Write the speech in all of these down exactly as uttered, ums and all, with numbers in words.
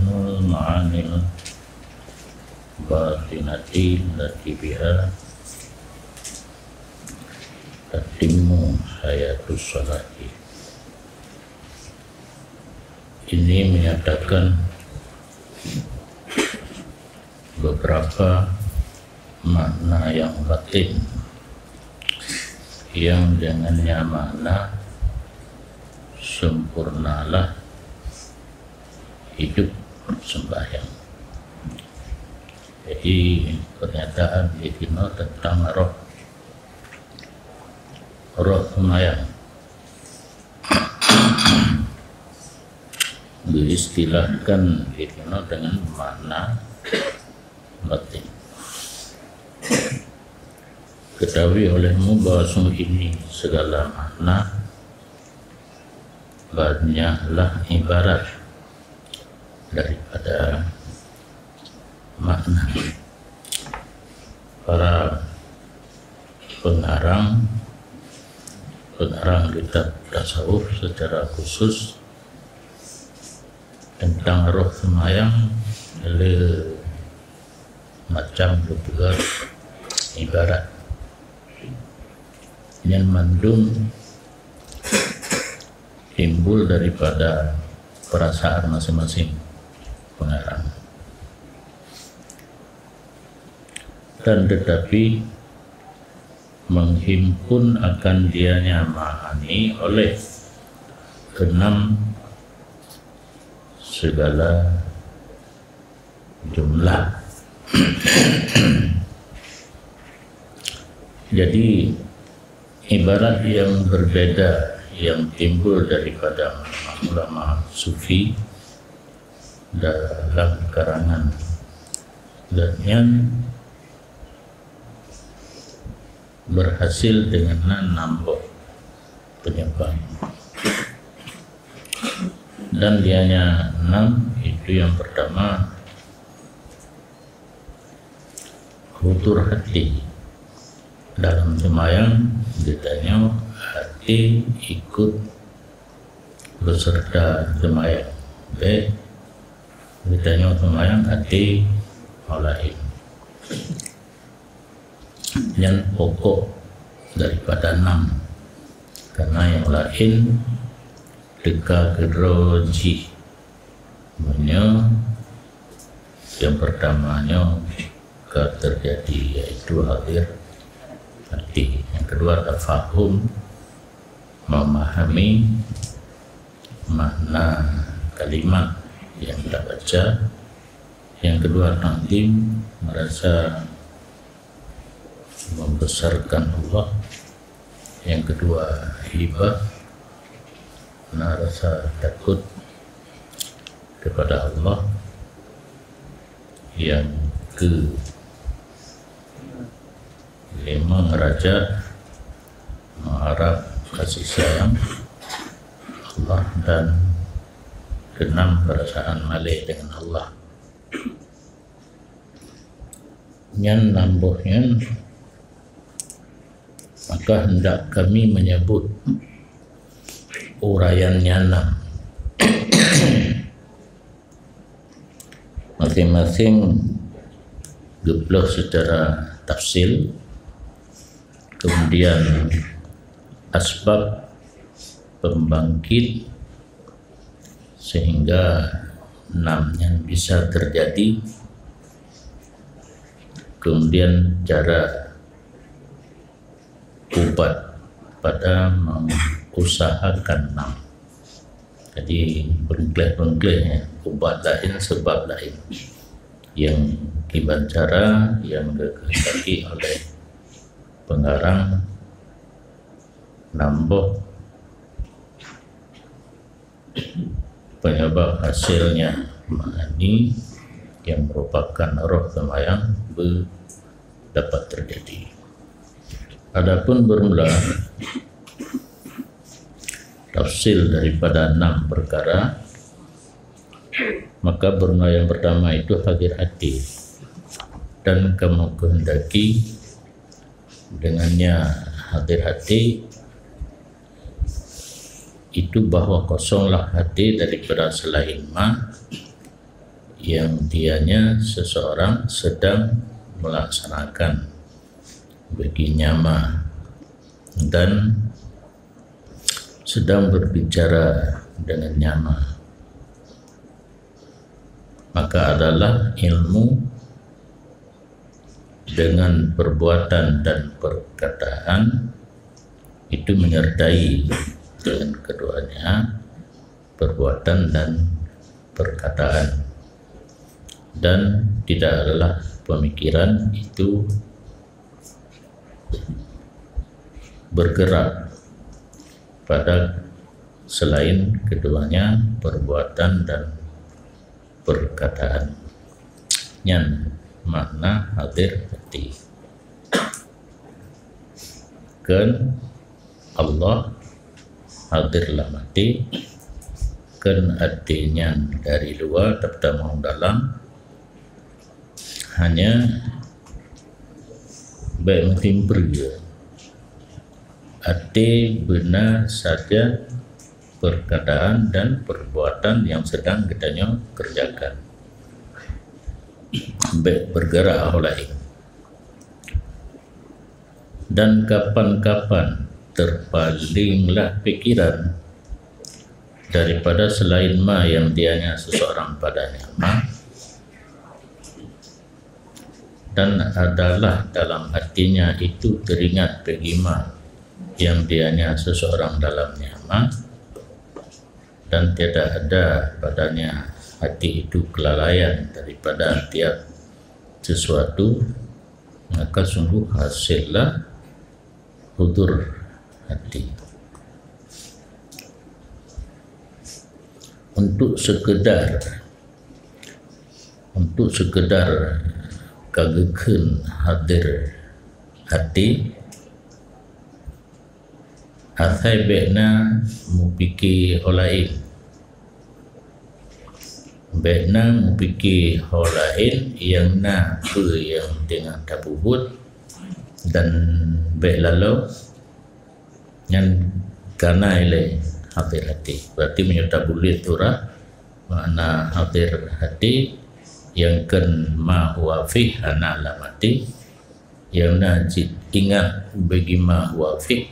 Ma'anil batinati lati biha tatimmu hayatus salati. Ini menyatakan beberapa makna yang batin yang dengannya makna sempurnalah hidup sembahyang. Jadi pernyataan di sini tentang roh, roh sembahyang. Diistilahkan di sini dengan makna batin. Ketahui olehmu bahwa sungguh ini segala makna banyaklah ibarat daripada makna. Para pengarang, pengarang kitab tasawuf secara khusus tentang roh sembahyang le macam geupeugah ibarat. Nyan mandum timbul daripada perasaan masing-masing pengarang. Dan tetapi menghimpun akan dianya ma'ani oleh keenam segala jumlah. Jadi ibarat yang berbeda yang timbul daripada ulama sufi dalam karangan, dan nyan berhasil dengan enam boh penyebab. Dan dianya enam, itu yang pertama, hudur hati. Dalam sembahyang, geutanyoe hati ikut beserta sembahyang. Baik, geutanyoe sembahyang hati laén. Nyan pokok daripada enam. Karena yang lain teuka keudroe jih. Meunyoe yang pertama nyoe ka terjadi, yaitu hadir hati. Yang kedua, tafahum, memahami makna kalimat yang kita baca. Yang kedua, takdim, merasa membesarkan Allah. Yang kedua, hibah, na rasa takut kepada Allah. Yang ke lima, raja, mengharap kasih sayang Allah. Dan keenam, perasaan malèe dengan Allah. Nyan enam boh nyan, maka hendak kami menyebut uraian nyan enam. Masing-masing geupeuleueh secara tafsil, kemudian asbab pembangkit sehingga enam nyan bisa terjadi, kemudian cara ubat pada mengusahakan enam. Jadi beungkléh-beungkléh, ya, ubat laén, sebab laén. Yang kiban cara yang dikehendaki oleh pengarang enam boh penyebab hasilnya ma'ani yang merupakan roh sembahyang be-, dapat terjadi. Adapun bermula tafsil daripada enam perkara, maka bermula yang pertama itu hadir hati, dan kamu kehendaki dengannya hadir hati itu bahwa kosonglah hati daripada selain ma, yang dianya seseorang sedang melaksanakan bagi nyama dan sedang berbicara dengan nyama, maka adalah ilmu dengan perbuatan dan perkataan itu menyertai dengan keduanya, perbuatan dan perkataan, dan tidak adalah pemikiran itu bergerak pada selain keduanya, perbuatan dan perkataan. Nyan makna hadir hati. Kon Allah hadir lam hati, kon hati nyan dari luwa teupeutama u dalam, hanya bèk meutimpeue. Hati beuna saja perkataan dan perbuatan yang sedang geutanyoe kerjakan. Bèk bergerak ho laén. Dan kapan-kapan terpalinglah pikiran daripada selain ma yang dianya seseorang padanya ma, dan adalah dalam hatinya itu teringat bagi ma yang dianya seseorang dalamnya ma, dan tiada ada padanya hati itu kelalaian daripada tiap sesuatu, maka sungguh hasillah hudur hati. Untuk sekedar, untuk sekedar ka geukheun hadir hati, asai bèk na mupike ho laén. Bèk na mupike ho laén nyang na peue nyang teungoh tapubuet dan bèk laloe nyan ka na ilèe hadir hati. Berarti meunyoe tabulet surah makna hadir hati, nyang kon ma huwa fih hana lam hati, nyang na cit ingat bagi ma huwa fih,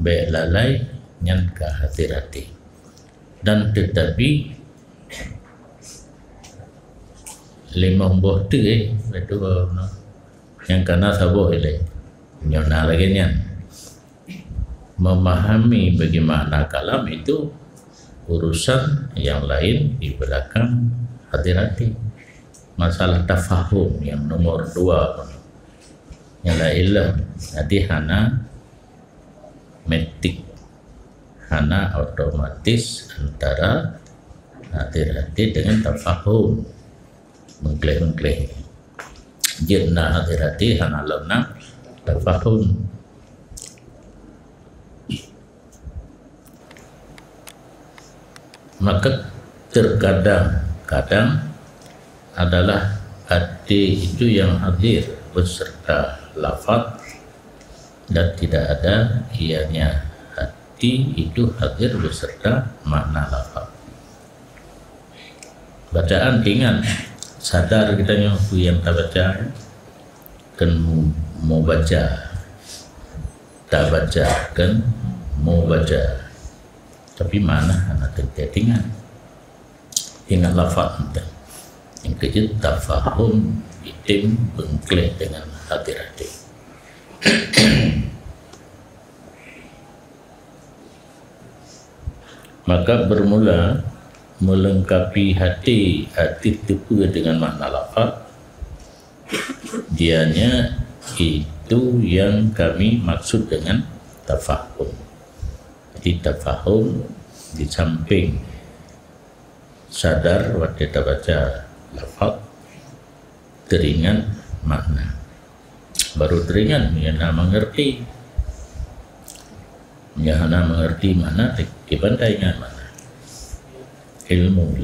bèk lalai, nyan ka hadir hati. Dan teutapi limong boh teuk, eh, beutôi, nyang ka na saboh ilèe. Nyoe na lagèe nyan. Memahami bagi makna kalam itu urusan yang lain di belakang hadir hati. Masalah tafahum yang nomor dua pun. Yang lain lah. Jadi hana metik, hana otomatis antara hadir hati dengan tafahum. Mengkleh-mengkleh. Jeuet na hadir hati hana lom na tafahum. Maka terkadang-kadang adalah hati itu yang hadir beserta lafaz dan tidak ada ianya hati itu hadir beserta makna lafaz. Bacaan ingat, sadar geutanyoe peue nyang tabaca, kon mu-, mubaca, tabaca, kon mubaca. Tapi makna hana teuingat. Ingat lafaz mantong. Nyang keujeuet tafahum, item beungkleh dengan hadir hati. Maka bermula melengkapi hati, hati teupeu dengan makna lafaz, dianya itu yang kami maksud dengan tafahum. Jadi tafahum di samping sadar watèe tabaca lafaz, teuingat makna. Baru teuingat, meunyoe na mengerti. Meunyoe hana mengerti makna, kiban taingat makna. Ilmu,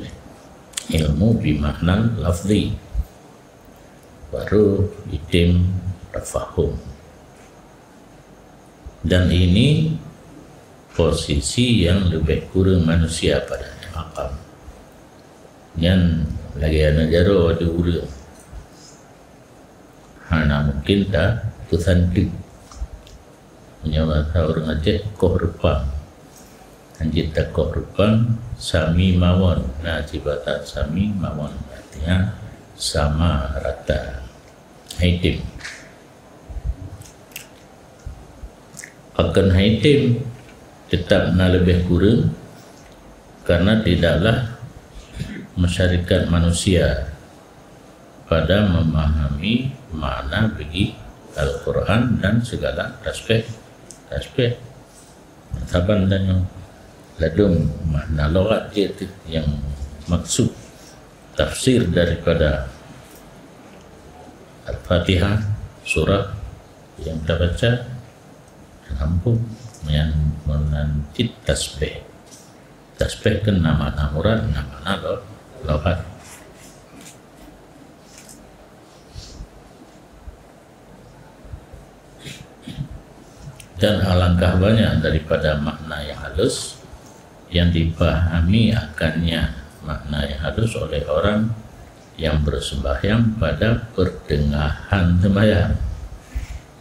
ilmu bi makna lafzi. Baru item tafahum. Dan ini posisi yang lebih kurang manusia padanya, makam. Nyan Lagèe aneuk jaroe di ureueng. Hana mungkin tapeusanteuk. Meunyoe basa ureueng Aceh, koh reupang. Hanjeuet takoh reupang, sami mawon. Na cit basa sami mawon, artinya sama rata. Haitem. Pakon haitem, tetap na leubeh kureueng, karena tidaklah masyarakat manusia pada memahami makna bagi Al-Quran dan segala tasbih, tasbih. Saban tanyoe ladôm makna lughat jih teuh nyang maksud tafsir daripada Al-Fatihah, surah nyang tabaca, hana muphom, nyan meunan cit tasbih. Tasbih kan na makna murad, na makna lo-, lughat. Dan alangkah banyak daripada makna yang halus yang dipahami akannya makna yang halus oleh orang yang bersembahyang pada pertengahan sembahyang.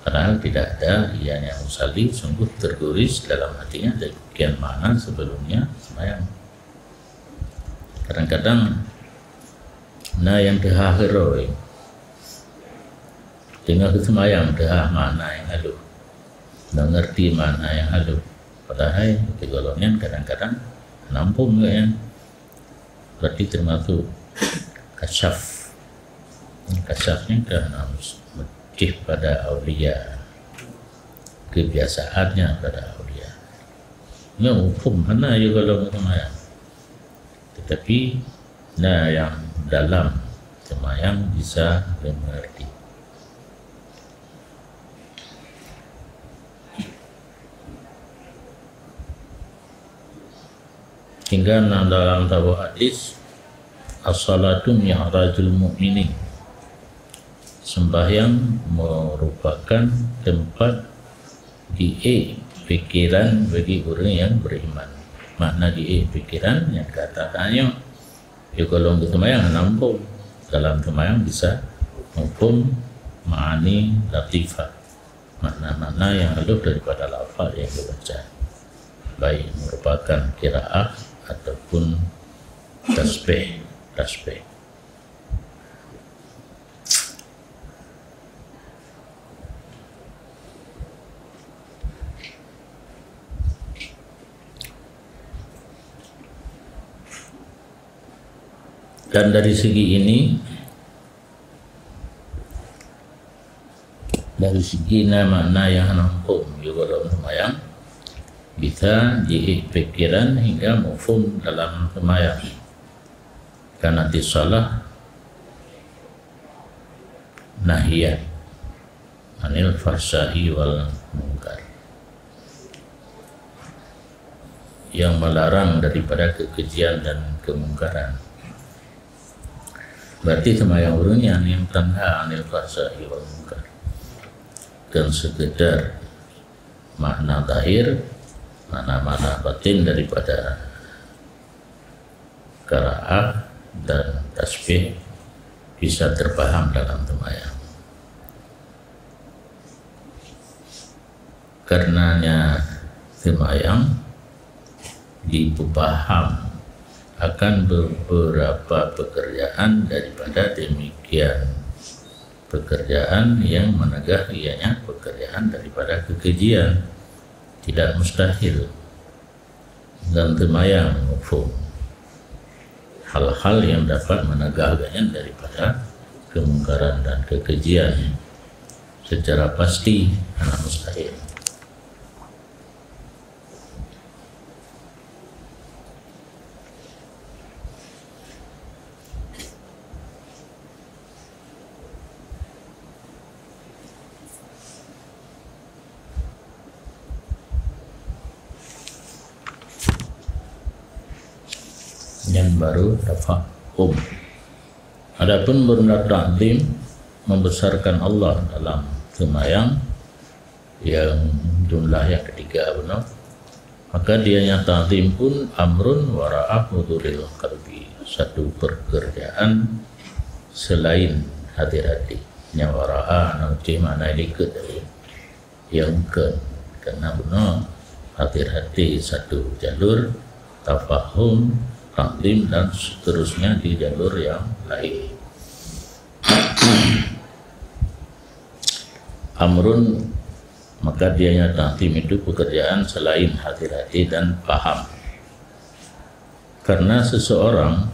Padahal tidak ada, ianya usalli, sungguh tergurus dalam hatinya demikian makna sebelumnya sembahyang. Kadang-kadang na nyang teuhah keudroe, teungoh geuseumayang teuhah makna nyang halus, mengerti makna nyang halus. Padahai di golom nyan kadang-kadang hana muphom geuh nyan. Berarti termasuk kasyaf. Kasyaf nyan kan harus meucih pada aulia. Kebiasaannya pada aulia. Nyoe muphom hana ya golom seumayang. Tetapi na nyang dalam seumayang bisa mengerti. Hingga na dalam saboh hadis, "As-salatu mi'rajul mu'minin." Sembahyang merupakan tempat diék pikiran bagi ureuëng nyang beriman. Makna diék pikiran nyang ka tanyoe, di golom geuseumayang hana muphom. Dalam seumayang bisa muphom ma'ani latifah, makna-makna nyang halus daripada lafaz nyang geubaca, baik merupakan qiraah ataupun tasbih, tasbih. Dan dari segi ini, dari segi na makna nyang hana muphom di golom seumayang, bisa jiék pikiran hingga muphom dalam seumayang. Karena di salah nahiyah anil fahsya'i wal munkar, yang melarang daripada kekejian dan kemungkaran. Berarti seumayang ureuëng nyan nyang tanda anil fahsya'i wal munkar. Kon sekedar makna zahir, makna-makna batin daripada qiraah dan tasbih bisa terpaham dalam seumayang. Karenanya seumayang dipeupham akan beberapa pekerjaan daripada demikian pekerjaan yang menegah, ianya pekerjaan daripada kekejian. Tidak mustahil dan seumayang muphom hal-hal yang dapat menegah gobnyan daripada kemungkaran dan kekejian. Secara pasti, hana mustahil. Nyan baru tafahum. Adapun benda takzim, membesarkan Allah dalam seumayang, nyang jumlah nyang ketiga bunoe, maka dianya takzim pun amrun wara'a huduril qalbi, satu pekerjaan selain hadir hati. Nyang waraha na ucih makna likot tadi. Nyang kon, karena bunoe hadir hati satu jalur, tafahum, taklim, dan seterusnya di jalur yang lain. Amrun, maka dianya taklim itu pekerjaan selain hadir hati dan paham. Karena seseorang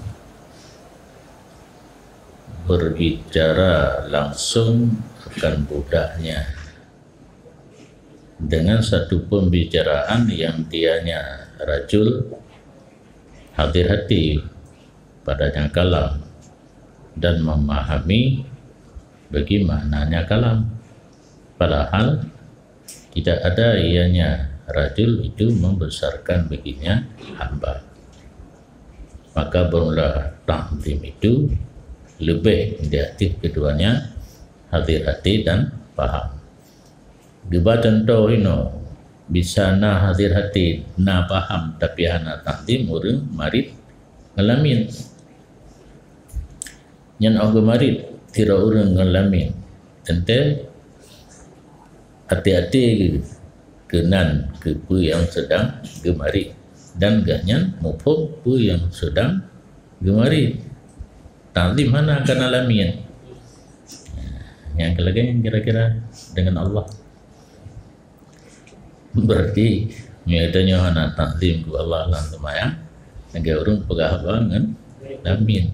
berbicara langsung akan budaknya dengan satu pembicaraan yang dianya rajul hadir hati padanya kalam dan memahami bagi maknanya kalam. Padahal tidak ada ianya rajul itu membesarkan baginya hamba. Maka bermula taklim itu lebih di atas keduanya hadir hati dan paham. Geuba contoh inoe, bisa na hadir hati, na paham, tapi hana taklim ureuëng marit ngon lamiet. Nyan óh geumarit sidroe ureuëng ngon lamiet, teuntée até-até geuh keunan keu peue nyang seudang geumarit, dan gobnyan muphom peue nyang seudang geumarit. Taklim hana kana lamiet. Nyang keulagée nyan kira-kira dengan Allah. Berarti, meunyoe tanyoe hana taklim keu Allah lam seumayang, lagée ureuëng peugah haba ngon lamiet.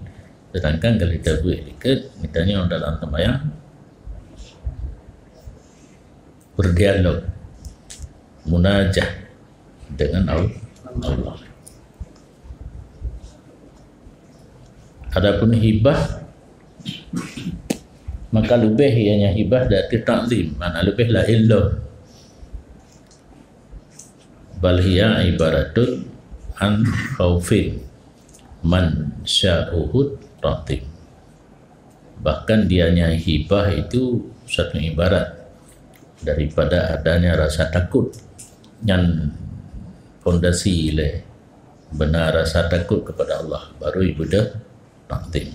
Sedangkan kalau kita buet likot, tanyoe dalam seumayang berdialog, munajah dengan Al-, Allah. Adapun hibah, maka leubeh ianya hibah dari taklim, makna leubeh laén lom. Bal hiya ibaratun an khaufin man sya'uhut taklim. Bahkan dianya hibah itu satu ibarat daripada adanya rasa takut. Nyan fondasi lé beuna rasa takut kepada Allah, baru ibadah taklim.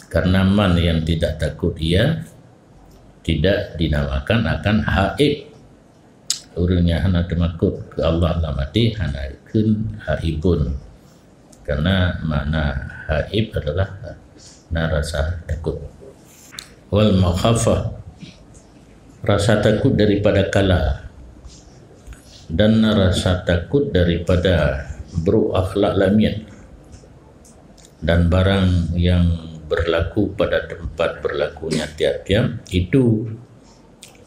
Karena man yang tidak takut ia tidak dinamakan akan haib. Ureuëng nyang hana teumakot keu Allah lam até hana kheun haibun. Karena makna haib adalah na rasa takut. Wal makhafah, rasa takut daripada kala, dan rasa takut daripada buruk akhlak lamiet, dan barang yang berlaku pada tempat berlakunya tiap-tiap itu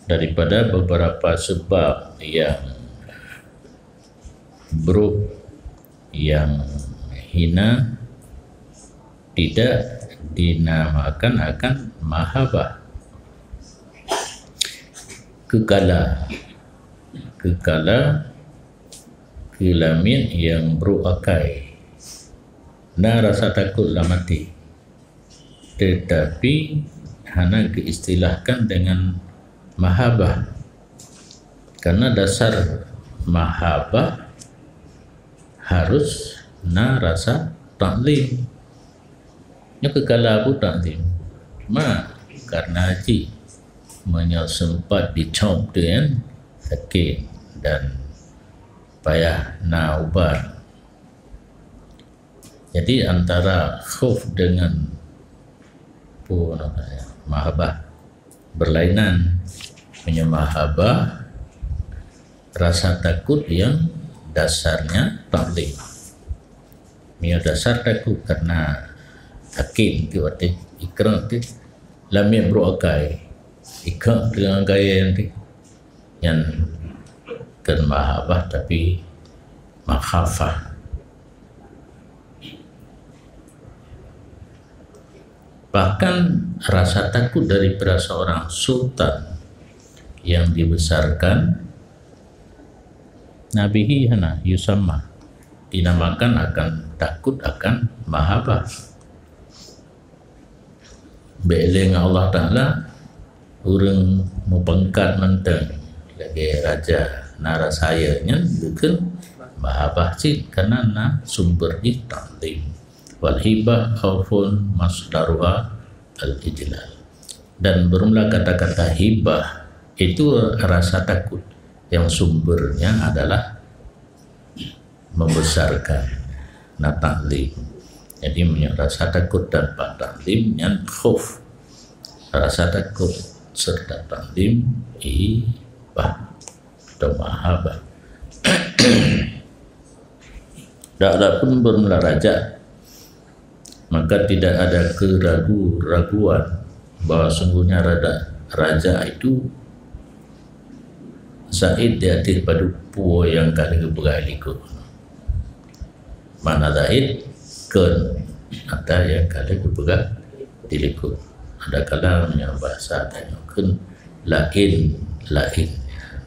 daripada beberapa sebab yang buruk, yang hina, tidak dinamakan akan mahabah. Keu kala, keu kala, keu lamiet nyang buruk akai, na rasa takot lam até, tetapi hana geuistilahkan dengan mahabah. Karena dasar mahabah harus na rasa taklim. Nyoe keu kala buet taklim. Cuma karena jih meunyoe sempat dicop tu kan, sakit dan payah na ubat. Jadi antara khauf dengan, apa namanya, mahabah berlainan. Meunyoe mahabah, rasa takut yang dasarnya taklim. Meunyoe dasar takut karena sakit ke, watée ikrek ke, lamiet buruk akai, ikrek dengan gaya yang ke, nyan kon mahabah tapi makhafah. Bahkan rasa takut daripada seorang sultan yang dibesarkan, nabihi hana yusamma, dinamakan akan takut akan mahabah. Bék lé ngon Allah Taala, ureuëng mupangkat mantong lagée raja na rasa nyan geukheun Mahabbah cit karena na sumber jih ta'zim. Wal hibah khaufun masdaruha al-ijlal. Dan bermula kata-kata hibah itu rasa takut yang sumbernya adalah membesarkan, na ta'zim. Jadi, meunyoe rasa takot tanpa ta'zim, nyan khauf. Rasa takot serta ta'zim, hibah atau mahabbah. Adapun bermula raja, maka tidak ada keragu-raguan bahwa sungguhnya raja, raja itu zaid di ateueh padub peue nyang ka lheueh geupeugah likot. Makna zaid, kheun, ata nyang ka lheueh geupeugah di likot. Adakala meunyoe bahasa tanyoe kheun laén, laén.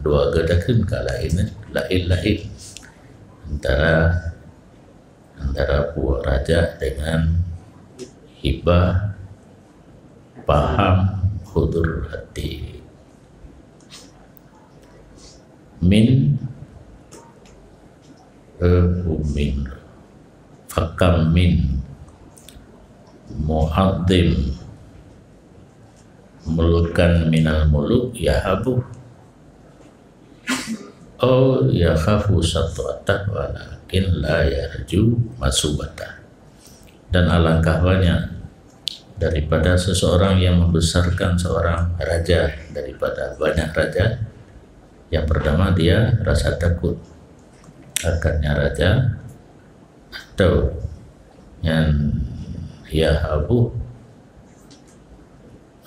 Dua geuh takheun ka laén, laén, laén. Antara, antara peue raja dengan hibah, paham, hudurati. Min, eh, min. Fakam min mu'azzim mulkan minal muluk yahabu. Au yakhafu satwatah walakin la yarju masubata. Dan alangkah banyak daripada seseorang yang membesarkan seorang raja daripada banyak raja. Yang pertama, dia rasa takut akannya raja, atau yang yahabu,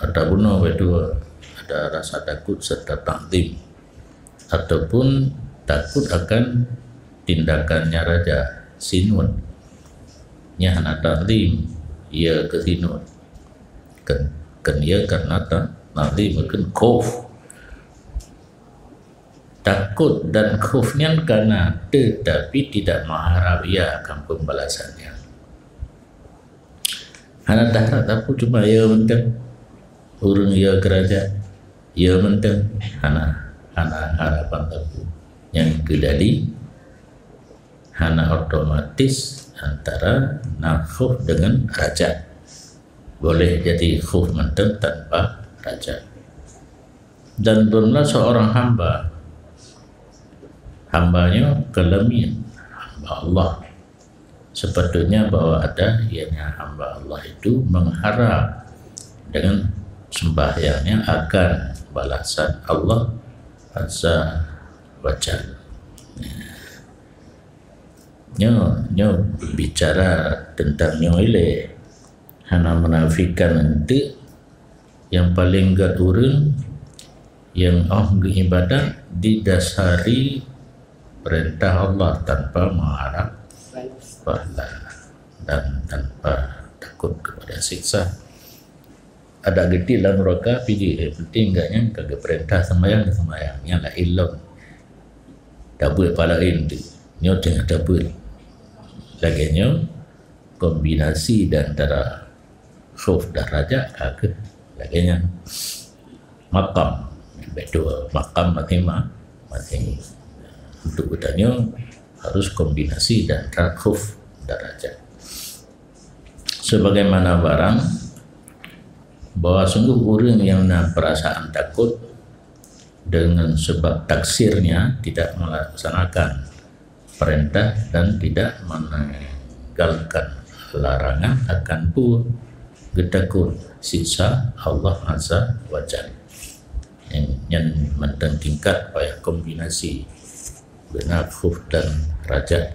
ada bunoe beudua, ada rasa takut serta ta'zim, ataupun takut akan tindakannya raja, sinut. Nyan hana ta'zim, ya keu sinut. Kheun, kheun ya karena ta-, ta'zim, kheun khauf. Takot dan khauf nyan ka na, tetapi tidak mengharap ia akan pembalasannya. Hana taharap sapeue, cuma ya mantong. Ureuëng ya keu raja, ya mantong. Hana, hana harapan sapeue. Nyang keudali, hana otomatis antara na khauf dengan raja. Boleh jadi khauf mantong tanpa raja. Dan bermula seorang hamba, hamba nyoe kalamin, hamba Allah. Sepatutnya bahwa ada, ianya hamba Allah itu mengharap dengan sembahyangnya akan balasan Allah Azza wa Jalla. Nyoe, nyoe bicara tentang nyoe ilée. Hana menafikan enteuk, nyang paleng gét ureuëng nyang óh geuibadat didasari peurintah Allah tanpa mengharap pahala dan tanpa takut kepada siksa. Ada geuti lam nuraka pih jih, eh, penting gét nyang ka geupeurintah seumayang, seumayang. Nyang laén lom. Tabeuet pahala laén tu. Nyoe teungoh tabeuet. Lagée nyoe, kombinasi di antara khauf dan raja ka keuh lagée nyan. Makam, beudua makam masing-masing. Untuk geutanyoe harus kombinasi di antara khauf dan raja. Sebagaimana barang bahwa sungguh ureuëng nyang na perasaan takot dengan sebab taksirnya tidak melaksanakan perintah dan tidak meninggalkan larangan akan peue geutakot siksa Allah Azza wa Jalla. Nyan, nyan mantong tingkat payah kombinasi beuna khauf dan raja.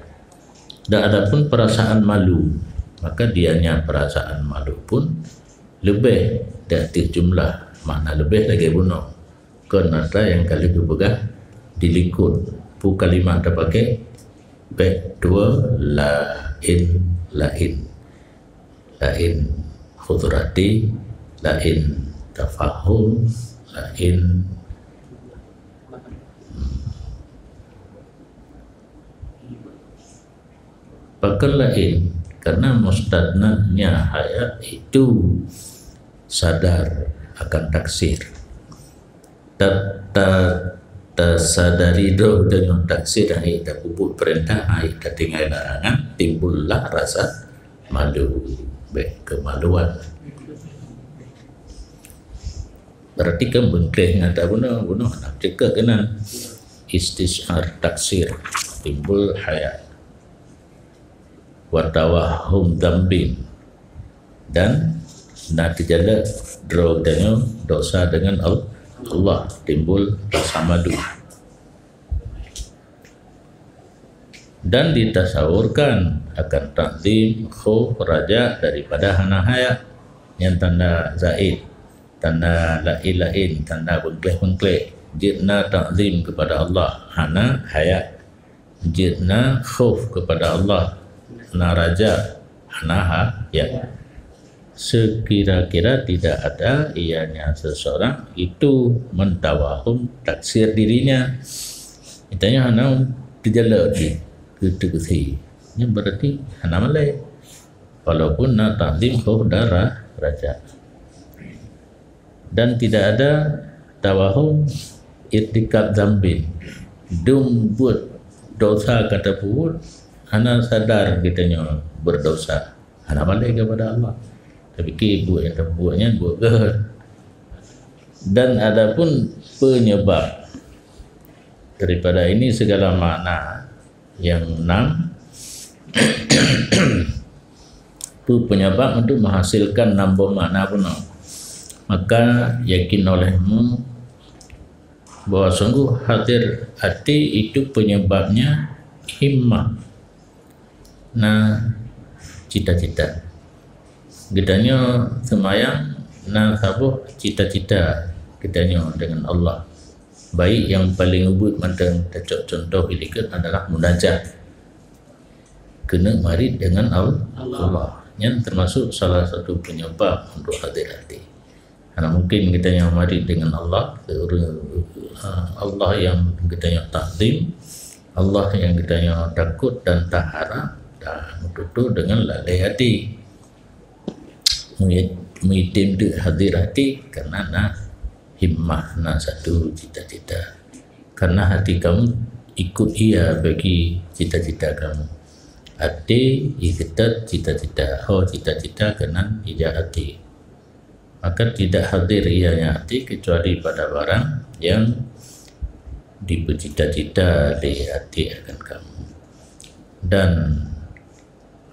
Dan adapun perasaan malu, maka dianya perasaan malu pun leubeh di ateueh jumlah, makna leubeh lagée bunoe. Kon atra nyang ka lheueh geupeugah di likot. Peue kalimat tapakai? Bek dua laén-laén. Laén khudrati, laén tafahum, laén, hmm. Pakon laén? Karena mustadnanya hayat itu sadar akan taksir. Ta-, ta-, Tasadari droe geutanyoe taksir, hana tapeubuet peurintah, hana tatinggai larangan, timbullah rasa malu, bèk keumaluan. Berarti kan beungkléh ngon tabunoe, bunoe hana ceukeut keunan. Istisy'ar taksir, timbul haya. Wa tawahhum dzambin, dan na teujalak droe geutanyoe dosa deungon Al-, Allah, timbul rasa malu. Dan ditasawurkan akan takzim, khauf, raja daripada hana haya. Nyan tanda zaid, tanda laén-laén, tanda beungkléh-beungkléh. Jeuet na takzim keupada Allah, hana haya. Jeuet na khauf keupada Allah, na raja, hana ha-, ya. Sekira-kira tidak ada ianya seseorang itu mentawahum taksir dirinya. Geutanyoe hana teujalak di keu teukeusi. Nyan berarti hana malèe. Walaupun na takzim khauf dan ra-, raja. Dan tidak ada tawahum irtikab dzambin. Dum buet dosa ka tapeubuet, hana sadar geutanyoe berdosa. Hana malèe keupada Allah. Tapike buet nyang tapeubuet nyan buet gèt. Dan adapun penyebab daripada ini segala makna yang enam, peue penyebab untuk menghasilkan enam boh makna bunoe? Maka yakin olehmu bahwa sungguh hadir hati itu penyebabnya himmah, na cita-cita. Geutanyoe seumayang na saboh cita-cita geutanyoe deungon Allah. Baik nyang paleng ubit mantong tacok contoh i likot adalah munajat. Keuneuk marit deungon Al-, Allah. Nyan teumasok salah satu penyebab untuk hadir hati. Hana mungkin geutanyoe marit deungon Allah, Allah nyang geutanyoe takzim, Allah nyang geutanyoe takot dan taharap, dan meututoe deungon lalé hati. Meuit-, meuitem teuk hadir hati, karena na himmah, na satu cita-cita. Karena hati kamu ikut ia bagi cita-cita kamu. Até ikeutôt cita-cita, ho cita-cita keunan ijak até. Maka tidak hadir ianya até kecuali pada barang yang dipeucita-cita lé até akan kamu. Dan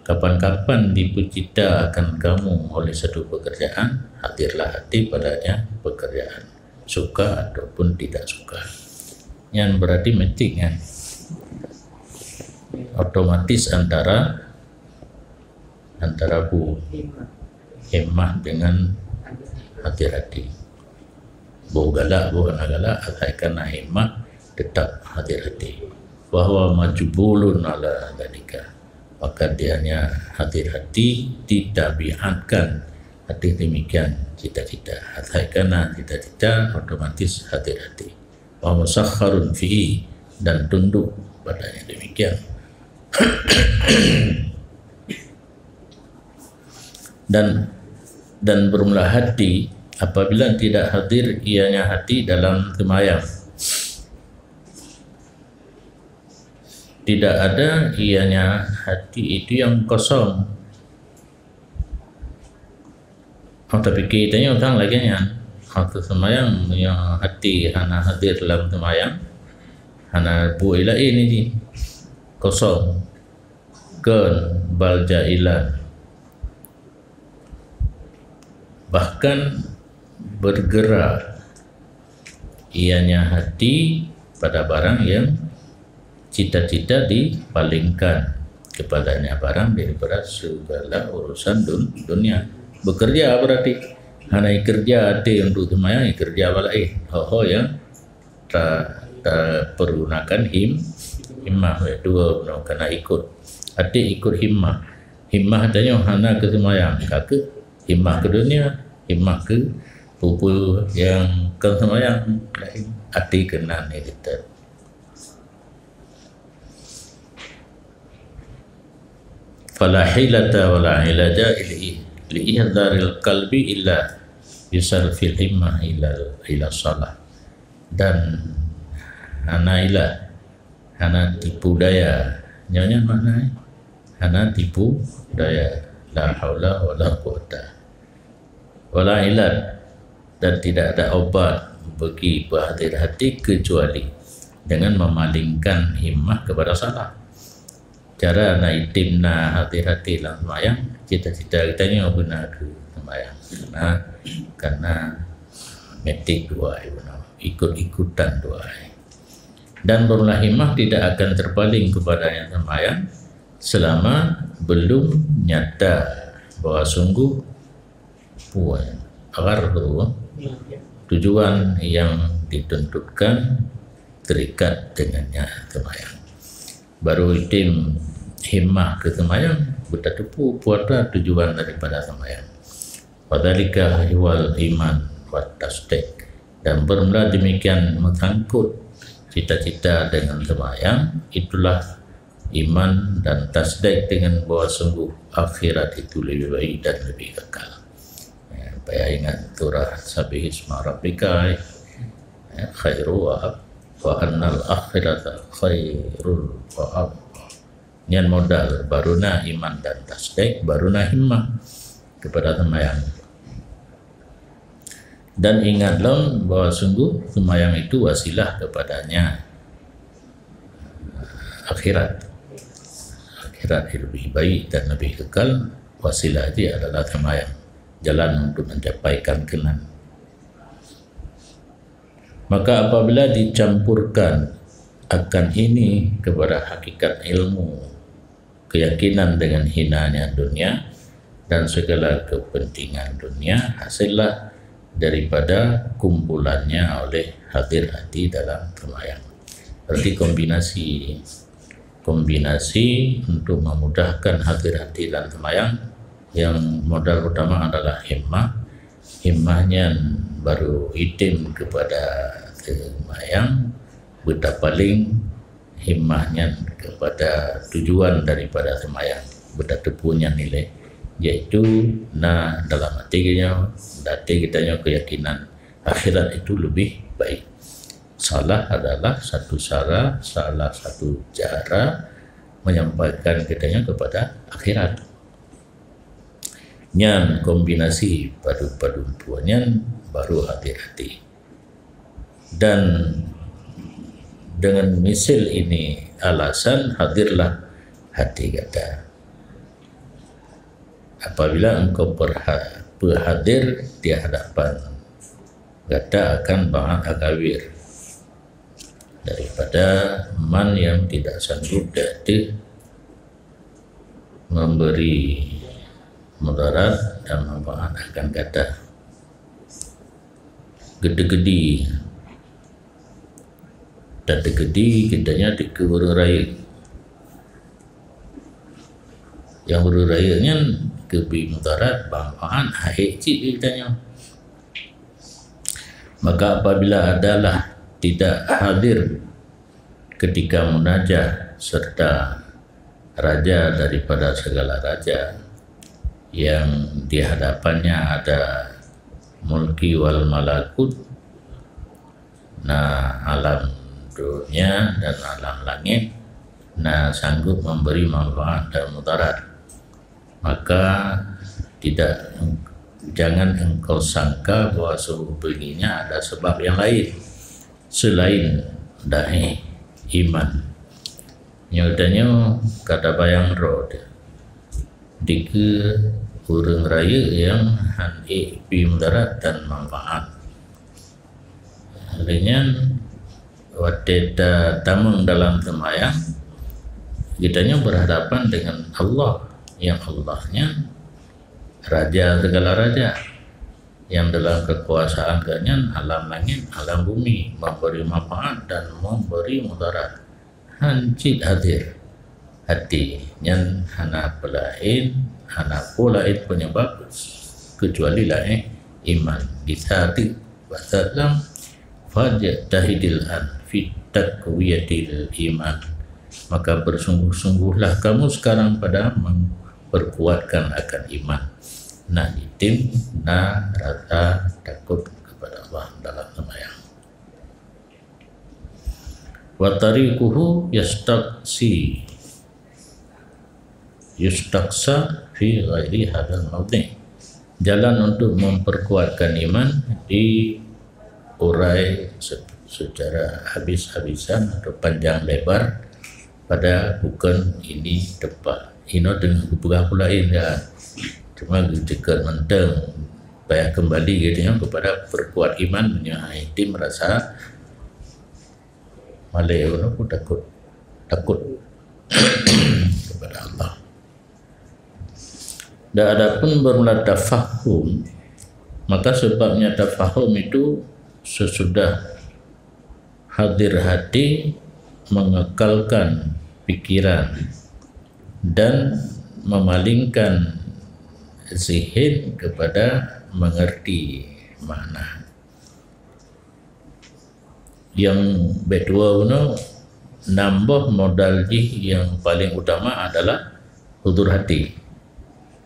kapan-kapan dipeucita akan kamu oleh satu pekerjaan, hadirlah hati padanya pekerjaan, suka ataupun tidak suka. Nyan berarti metik nyan. Otomatis antara, antara bu himmah dengan hadir hati. Boh galak, boh hana galak, asai kana himmah tetap hadir hati. Bahwa majbulun ala dzalika. Maka dianya hadir hati ditabiatkan ateueh demikian cita-cita. Asai kana cita-cita, otomatis hadir hati. Wa musakharun fihi, dan tunduk padanya demikian. Dan, dan bermula hati apabila tidak hadir ianya hati dalam seumayang. Tidak ada ianya hati itu yang kosong. Oh, tapike tanyoe sang lagèe nyan. Ateueh seumayang, meunyoe hati hana hadir lam seumayang, hana buet laén jih. Kosong. Kon bal jailan. Bahkan bergerak ianya hati pada barang yang cita-cita dipalingkan kepadanya barang daripada segala urusan dun-, dunia. Bekerja berarti. Hana ikerja até untuk seumayang, ikerja bak laén. Ho-ho yang ta-, tapergunakan him-, himmah, dua bunoe kana ikut. Até ikut himmah. Himmah tanyoe hana keu seumayang, ka keuh himmah keu dunia, himmah keu peue-peue nyang kon seumayang, laén até keunan nyang teutab. Fala hilata wala ilaja li, li ihdaril qalbi illa bisarfil himmah ila, ila shalah. Dan hana ilah, hana tipu daya. Nyoe nyan makna, eh? Hana tipu daya. La haula wala quwata wala ilat, dan tidak ada obat bagi peuhati-hati kecuali dengan memalingkan himmah kepada salah. Cara na item na hati-hati lam sembahyang, cita-cita kita nyoe beuna keu sembahyang. Karena, karena metik dua ai beuna, ikut-ikutan dua ai. Dan barulah himmah tidak akan terpaling kepadanya sembahyang selama belum nyata bahwa sungguh puan, ghardu, tujuan yang dituntutkan terikat dengannya sembahyang. Baru item himmah keu sembahyang, beutateupeue peue tujuan daripada sembahyang. Fadzalika huwal iman wat tasdiq. Dan bermula demikian menyangkut cita-cita dengan sembahyang, itulah iman dan tasdiq dengan bahwa sungguh akhirat itu lebih baik dan lebih kekal. Ya, payah ingat surah Sabbihisma Rabbika, ya, khairu wa ab-, wa annal akhirata khairul wa abqa. Nyan modal, baru na iman dan tasdiq, baru na himmah kepada sembahyang. Dan ingat lom bahwa sungguh sembahyang itu wasilah kepadanya akhirat. Akhirat yang lebih baik dan lebih kekal, wasilah jih adalah sembahyang. Jalan untuk mencapaikan keunan. Maka apabila dicampurkan akan ini kepada hakikat ilmu, keyakinan dengan hinanya dunia dan segala kepentingan dunia, hasillah daripada kumpulannya oleh hadir hati dalam sembahyang. Berarti kombinasi, kombinasi untuk memudahkan hadir hati dalam sembahyang, yang modal utama adalah himmah. Himmah nyan baru item kepada sembahyang, beutapaléng himmah nyan kepada tujuan daripada sembahyang, beutateupeue nyan nilai, yaitu na dalam até geutanyoe, até geutanyoe keuyakinan akhirat itu lebih baik. Salat adalah satu cara, salah satu cara menyampaikan geutanyoe kepada akhirat. Nyan kombinasi padu-padu dua nyan baru hadir hati. Dan dengan misal ini alasan, hadirlah hati gata. Apabila engkau perha-, peuhadir di hadapan gata akan bangat akawir daripada man yang tidak sanggup di ateueh memberi mudarat dan manfaat akan gata. Geuteugedi, dan teugedi geutanyoe dikeue ureuëng rayeuk. Nyang ureuëng rayeuk nyan geubri mudarat, manfaat, hak cit geutanyoe. Maka apabila adalah tidak hadir ketika munajah serta raja daripada segala raja, yang di hadapannya ada mulki wal malakut, na alam dunia dan alam langit, na sanggup memberi manfaat dan mudarat, maka tidak, jangan engkau sangka bahwa sungguh beginya ada sebab yang lain selain dari iman. Nyoe tanyoe ka tabayang droe teuh, dikeue ureuëng rayeuk nyang han ék pi mudarat dan manfaat. Lheueh nyan, watée ta-, tamong dalam seumayang, geutanyoe berhadapan dengan Allah, nyang Allah nyan Raja segala raja, nyang dalam kekuasaan Gobnyan alam langét, alam bumi, memberi manfaat dan memberi mudarat. Han cit hadir hati nyan hana peulaén, hana peue laén peunyeubab keucuali laén iman. Gisa teuk basa lam, "Fajtahidil an fi taqwiyatil iman." Maka bersungguh-sungguhlah kamu sekarang pada memperkuatkan akan iman. Nah, item na rasa takut kepada Allah dalam sembahyang. Wa tariquhu yastaqsi, yustaqsa fi ghairi hadzal maudhi'. Jalan untuk memperkuatkan iman diurai se-, secara habis-habisan atau panjang lebar pada bukan ini tempat. Inoe teungoh geupeugah pula indah. Cuma geuceukat mantong payah kembali gitu ya kepada perkuat iman, meunyoe hana itim rasa malée, ulôn pun takut, takut kepada Allah. Dan adapun bermula tafahum, maka sebabnya tafahum itu sesudah hadir hati mengekalkan pikiran dan memalingkan zihin kepada mengerti makna. Nyang bak dua unoe, nam boh modal jih nyang paling utama adalah hudur hati.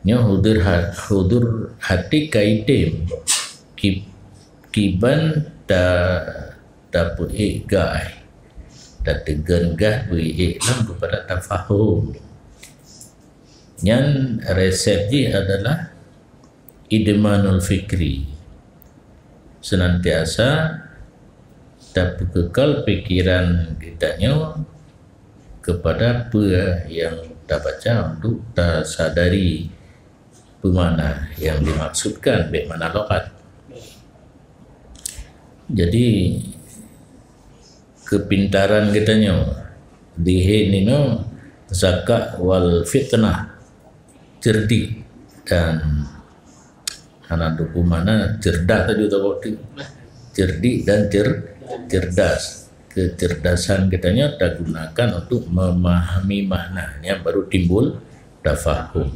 Nyoe hudur ha-, hudur hati ka item ki-, kiban ta-, tapeuék gai, tateugon gai peuék lom keupada tafahum. Nyan resep jih adalah idmanul fikri. Senantiasa tapeukekal pikiran geutanyoe kepada peue nyang tabaca untuk tasadari peue makna nyang dimaksudkan bak makna lughat. Jadi, kepintaran geutanyoe, dihe nino zakat wal fitnah, cerdik dan hana tupu mana cerdas tadi utak waktu. Cerdik dan cer-, cerdas. Kecerdasan geutanyoe tagunakan untuk memahami makna, nyan baru timbul tafahum.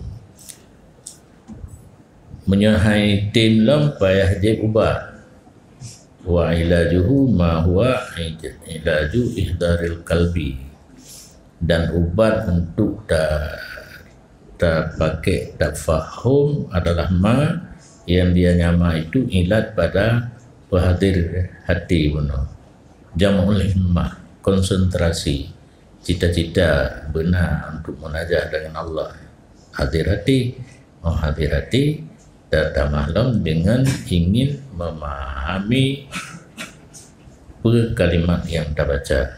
Meunyoe hai tem lom payah jieb ubat. Wa ilajuhu ma huwa ilaju ihdaril qalbi. Dan ubat untuk ta-, tapakai tafahum adalah ma yang dia nyama itu ilat pada peuhadir hati bunoe. Jam'ul himmah, konsentrasi, cita-cita beuna untuk munajah dengan Allah. Hadir hati, oh hadir hati, tatamah lom dengan ingin memahami peue kalimat yang tabaca.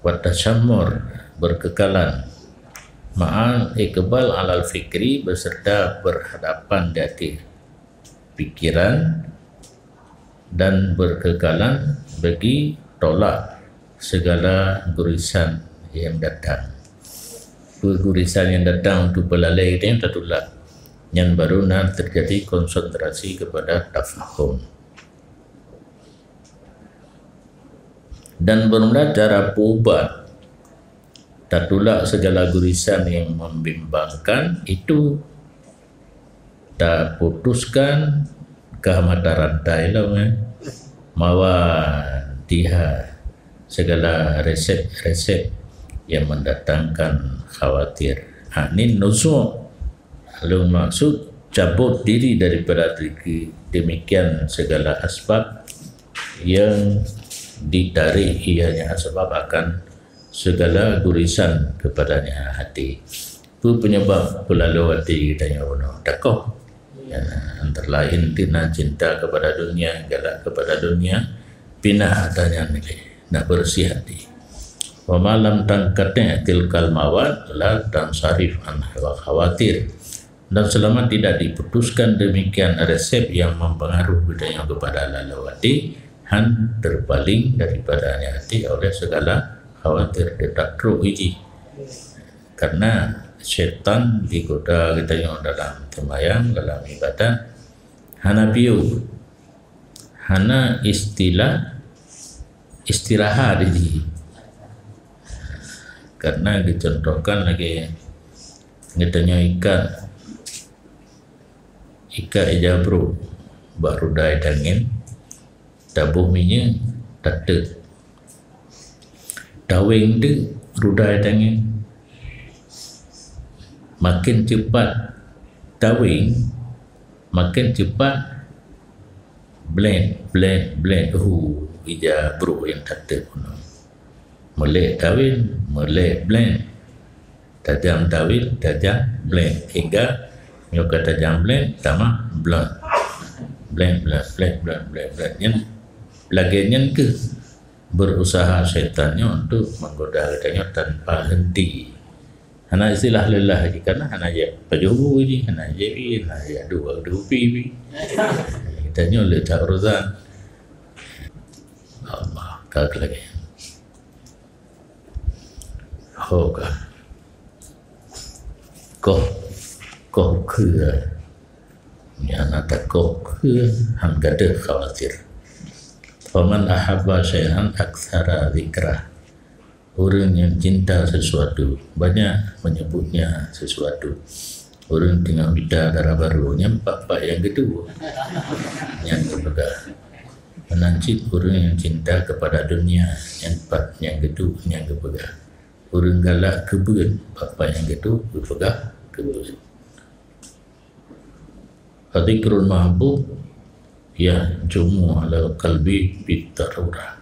Wa tasammur, berkekalan. Ma'al iqbal alal fikri, beserta berhadapan di atas pikiran, dan berkekalan bagi tolak segala gurisan yang datang. Gurisan yang datang untuk belalai itu yang tertolak. Yang baru na terjadi konsentrasi kepada tafahum. Dan bermula cara peuubat tatulak segala gurisan yang membimbangkan itu, taputuskan kah mata rantai lom, eh, mawa tiha segala resep-resep yang mendatangkan khawatir. Ha, ni nuzuk. Lalu maksud cabut diri daripada demikian segala asbab yang ditarik ianya sebab akan segala gurisan kepadanya hati. Peue penyebab peulalu hati geutanyoe bunoe? Takoh. Ya, antara lain tina cinta kepada dunia, galak kepada dunia, pinah ata nyan lé, nak bersih hati. Wa ma lam tangkati' tilkal mawad la tansarif an hawa khawatir. Dan selama tidak diputuskan demikian resep yang mempengaruhi geutanyoe kepada lalu hati, han terpaling daripadanya hati oleh segala khawatir, tetap trok iji. Karena setan digoda geutanyoe dalam sembahyang, dalam ibadat, hana piôh, hana istilah istirahat iji. Karena dicontohkan lagi, geutanyoe ikat, ikat ija brôk bak ruda tangén, taboh minyeuk, tateuk. Taweng teuk ruda tangén. Makin cepat taweng, makin cepat blend, blend, blend. Hu, ija brôk nyang tateuk bunoe. Meulek tawin, meulek blank. Tajam tawin, tajam blank. Hingga nyoe ka tajam blank, tamah blank. Blank, blank, blank, blank, blank, blank. Nyan, lagèe nyan keuh berusaha syaitan nyoe untuk menggoda geutanyoe tanpa henti. Hana istilah leulah lagi, karena hana jak pajoh bu ji, hana jak bi, hana jak dua dupi bi. Geutanyoe le that urusan. Allah, ka lagèe. Ho ka. Koh, koh keue. Nyang na takoh keue han gadeuh khawatir. Faman ahabba syai'an aktsara dzikrah. Ureuëng nyang cinta sesuatu, banyak menyebutnya sesuatu. Ureuëng teungoh mita dara barô, nyan pat-pat nyang geuduek, nyang geupeugah. Meunan cit ureuëng nyang cinta kepada dunia, nyan pat nyang geuduek, nyang geupeugah. Ureuëng galak keu beuet, pat-pat nyang geuduek, geupeugah keu beuet. Dzikrul mahbub yahjumu 'alal qalbi bid darurah.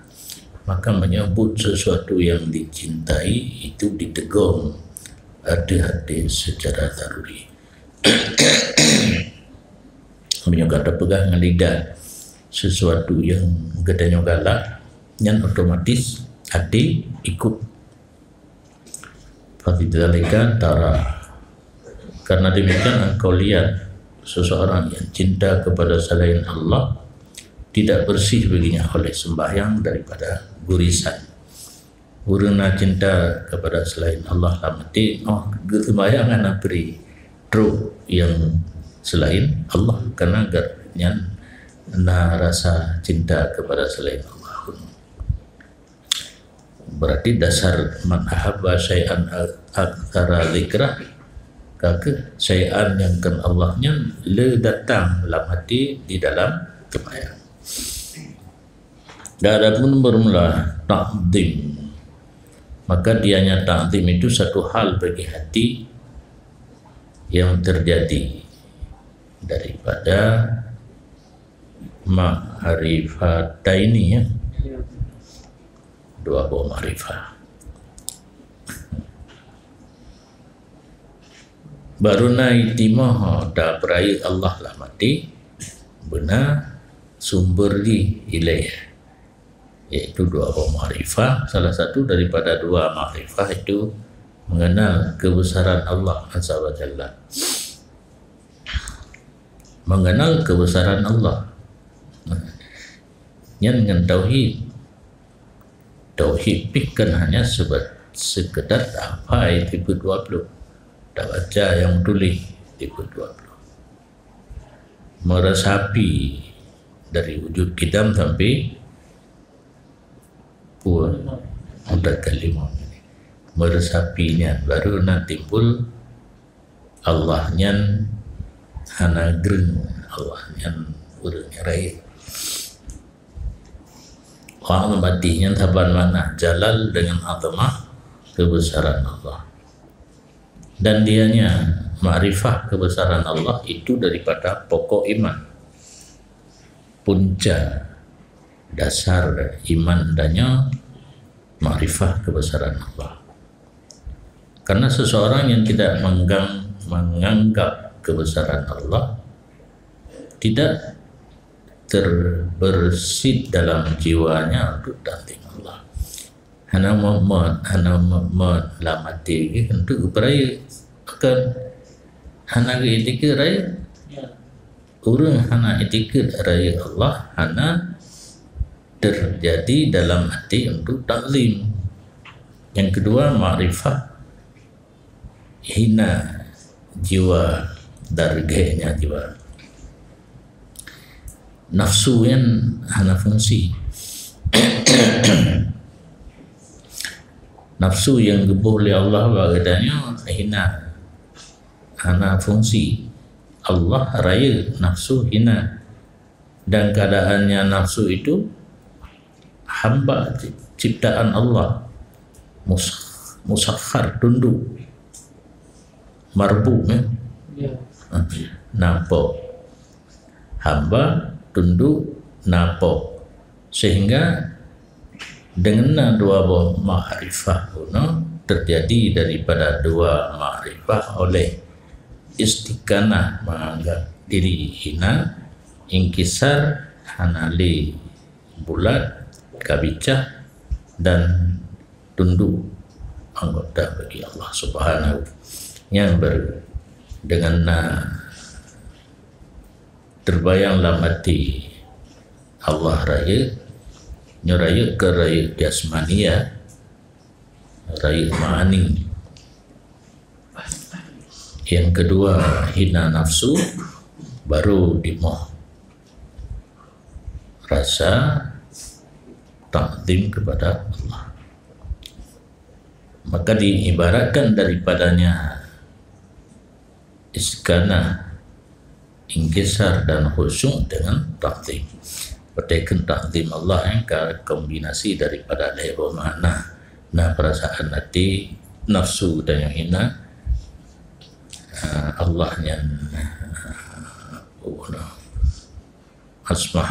Maka menyebut sesuatu yang dicintai itu ditegung hati-hati secara daruri. Meunyoe gata peugah ngon lidah sesuatu nyang geutanyoe galak, nyan otomatis até ikut. Fabidzalika tara. Karena demikian engkau lihat seseorang yang cinta kepada selain Allah, tidak bersih baginya oleh sembahyang daripada gurisan. Ureuëng na cinta kepada selain Allah lam até, oh, geuseumbahyang hana pri trok nyang selain Allah, karena geuh nyan na rasa cinta kepada selain Allah. Berarti dasar man ahabba syai'an aktsara dzikrah, ka kheueh syai'an nyang kon Allah nyan le datang lam até di dalam seumayang. Dan adapun bermula takzim, maka dianya takzim itu satu hal bagi hati yang terjadi daripada ma'rifataini, ya. Dua boh ma'rifah. Baru na itimah da peurayeuk Allah lam até, beuna sumber jih ilée, yaitu dua boh ma'rifah. Salah satu daripada dua ma'rifah itu mengenal kebesaran Allah Azza wa Jalla. Mengenal kebesaran Allah. Nyan ngon tauhid. Tauhid pih kan hanya sebe-, sekedar tahafai tipe dua puluh. Tabaca nyang tuléh tipe dua puluh. Meurasapi dari wujud qidam sampai pue mutakallima. Meurasapi nyan baru na timbul Allah nyan hana greueng, Allah nyan ureuëng nyang rayeuk. Wa 'azamatihi nyan saban makna jalal dengan azamah kebesaran Allah. Dan dianya makrifah kebesaran Allah itu daripada pokok iman. Punca dasar iman dan nyan makrifah kebesaran Allah. Karena seseorang yang tidak menggang-, menganggap kebesaran Allah, tidak terbersit dalam jiwanya untuk takzim Allah. Hana mo-, mo-, hana mo-, mo-, lam até geuh untuk geupeurayeuk. Kan hana geuitikeuet rayeuk. Ureuëng hana itikeuet rayeuk Allah, hana terjadi dalam até untuk takzim. Yang kedua, makrifah hina jiwa, dargehnya jiwa. Nafsu nyan hana fungsi. Nafsu nyang geuboh lé Allah bak geutanyoe hina, hana fungsi. Allah rayeuk, nafsu hina. Dan keadaannya nafsu itu hamba ci-, ciptaan Allah, mus-, musakhar, tunduk, marbub, ya. Ya. Na po. Hamba tunduk na po. Sehingga Deungon na dua boh makrifah bunoe, teujadi daripada dua makrifah oleh istiqanah, menganggap diri hina, ingkisar, hana lé bulat, kabicah, dan tunduk anggota bagi Allah Subhanahu. Nyan baru deungon na teubayang lam até Allah rayeuk, nyoe rayeuk keu rayeuk jasmania, rayeuk ma'ani. Yang kedua, hina nafsu, baru dimoh rasa takzim kepada Allah. Maka diibaratkan daripadanya istiqanah, ingkisar dan khusyuk dengan takzim. Perhatikan takzim Allah yang ka kombinasi daripada lhèe boh makna. Na perasaan até, nafsu dan nyang hina, ah, Allah nyan, ah, asma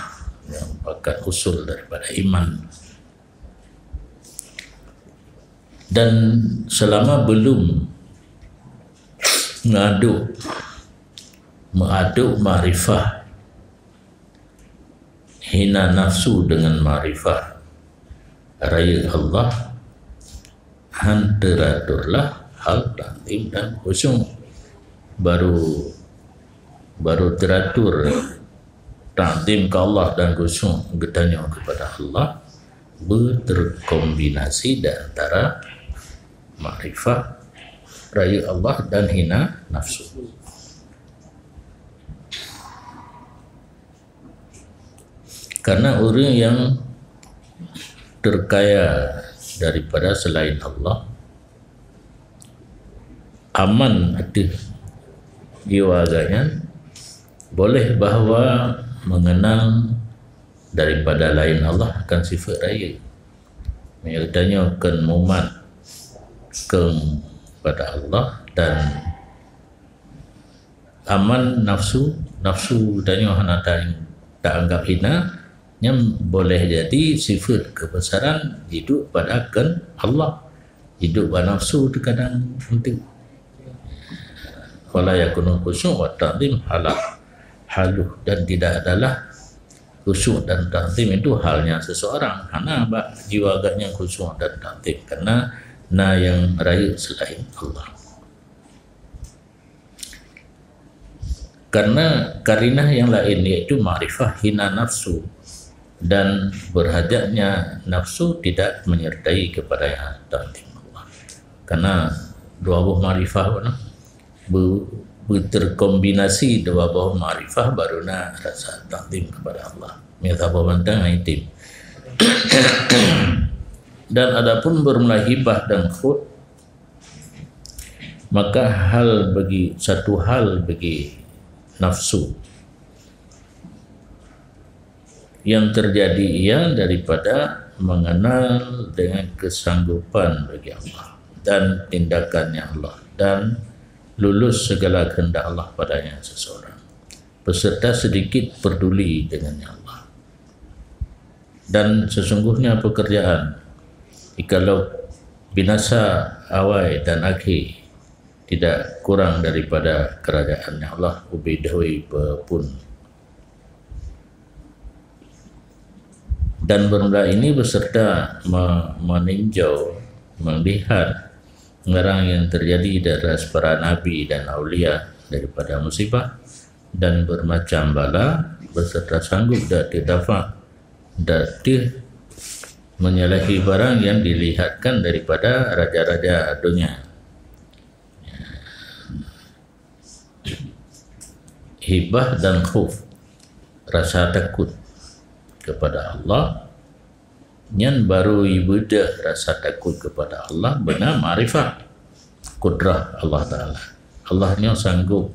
yang merupakan usul daripada iman. Dan selama belum mengaduk, mengaduk makrifah, hina nafsu dengan makrifah rayeuk Allah, han teuraturlah hal takzim dan khusyuk. Baru, baru teuratur takzim ke Allah dan khusyuk geutanyoe kepada Allah, beuterkombinasi di antara makrifah rayeuk Allah dan hina nafsu. Karena ureuëng yang terkaya daripada selain Allah, aman ateueh jiwa gobnyan, boleh bahwa mengenal daripada lain Allah akan sifat rayeuk. Meunyoe geutanyoe kheun mumat keu pada Allah dan aman nafsu, nafsu tanyoe hana ta-, taanggap hina, nyan boleh jadi sifat kebesaran jiduek pada kheun Allah, jiduek bak nafsu teukadang enteuk. Wala yakunu khusyuk wa ta'zim halah, haluh, dan tidak adalah khusyuk dan ta'zim itu halnya seseorang. Hana bak jiwa gobnyan khusyuk dan ta'zim, karena na nyang rayeuk selain Allah. Karena karinah yang lain, yaitu makrifah hina nafsu, dan berhajatnya nafsu tidak menyertai kepada yang ta'zim Allah. Karena dua boh makrifah, be-, beuterkombinasi dua boh makrifah baru na rasa ta'zim kepada Allah. Mita boh bantang itim. Dan adapun bermula hibah dan khuf, maka hal bagi, satu hal bagi nafsu yang terjadi ia daripada mengenal dengan kesanggupan bagi Allah dan tindakannya Allah dan lulus segala kehendak Allah padanya seseorang, beserta sedikit peduli dengannya Allah. Dan sesungguhnya pekerjaan, jikalau binasa awai dan akhé, tidak kurang daripada kerajaannya Allah ubé dahôi pun. Dan bermula ini beserta me-, meninjau, melihat ngerang yang terjadi dari para nabi dan aulia daripada musibah dan bermacam bala, beserta sanggup dan teudafa dan teuh menyalahi barang yang dilihatkan daripada raja-raja dunia. Hibah dan khuf, rasa takut kepada Allah, nyan baru ibeudôh rasa takut kepada Allah beuna makrifah kudrah Allah Taala. Allah nyoe sanggup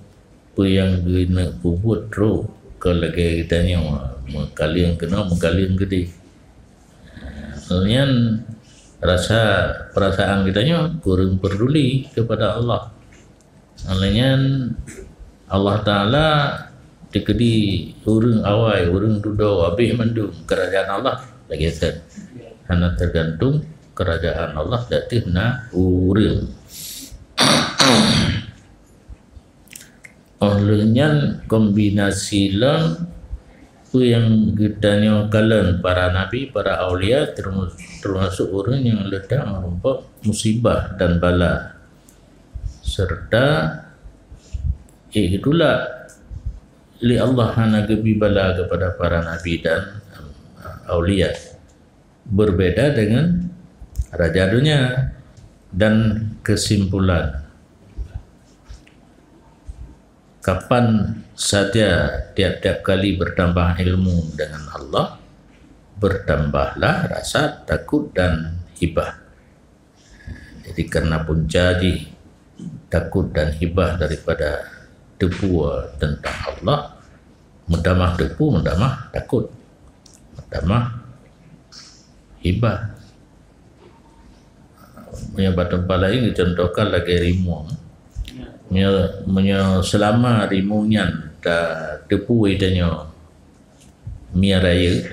peue nyang geuneuk peubuet trok keu lagée geutanyoe, meukaleng keunoe, meukaleng keudeh. Nyan rasa, perasaan geutanyoe kureueng peduli kepada Allah. Oleh nyan, Allah Taala teukeudi ureuëng awai, ureuëng dudoe, abéh mandum keurajeuen Allah lagée that. Hana teugantung keurajeuen Allah di ateueh na ureuëng. Óh lheueh nyan, kombinasi lom peue nyang geutanyoe kalon para nabi, para aulia, termasuk, termasuk ureuëng nyang leutang meurumpok musibah dan bala, serta, eh, itulak lé Allah hana geubri bala keupada para nabi dan, eh, aulia. Berbeda dengan raja dunia. Dan kesimpulan, kapan saja tiap-tiap kali bertambah ilmu dengan Allah, bertambahlah rasa takut dan hibah. Jadi, karena punca jih takut dan hibah daripada teupeue tentang Allah, meutamah teupeue, meutamah takut, meutamah hibah. Meunyoe bak teumpat laén geucontohkan lagée rimueng. Meunyoe, meunyoe seulama rimueng nyan ta-, teupeue tanyoe mie rayeuk,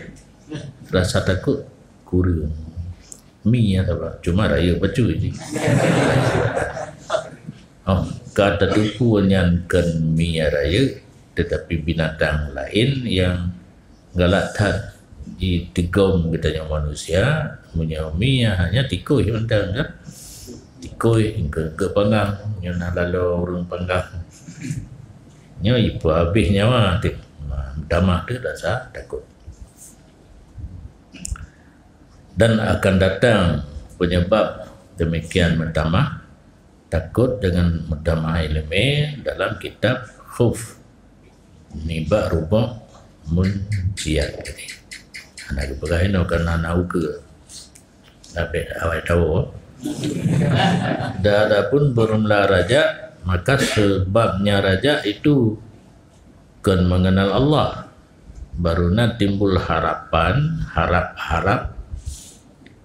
rasa takot kureueng. Mie ya, cuma rayeuk bacut jih. Oh, ka tateupeue nyan kon mie rayeuk, tetapi binatang laén nyang galak that jiteugom geutanyoe manusia, meunyoe mie hanya tikôi mantong kan. Tikôi, geupanggang, nyoe na laloe ureuëng panggang. Nyoe ipeuhabéh nyawa teuh. Nah, meutamah teuh rasa takot. Dan akan datang penyebab demikian meutamah takot dengan meutamah iéleumé dalam kitab Khuf nibak ruboh munjiat tadi. Hana geupeugah inoe karena na ukeue. Tapi awai tahu. Dan adapun bermula raja, maka sebabnya raja itu kon mengenal Allah. Baru na timbul harapan, harap-harap,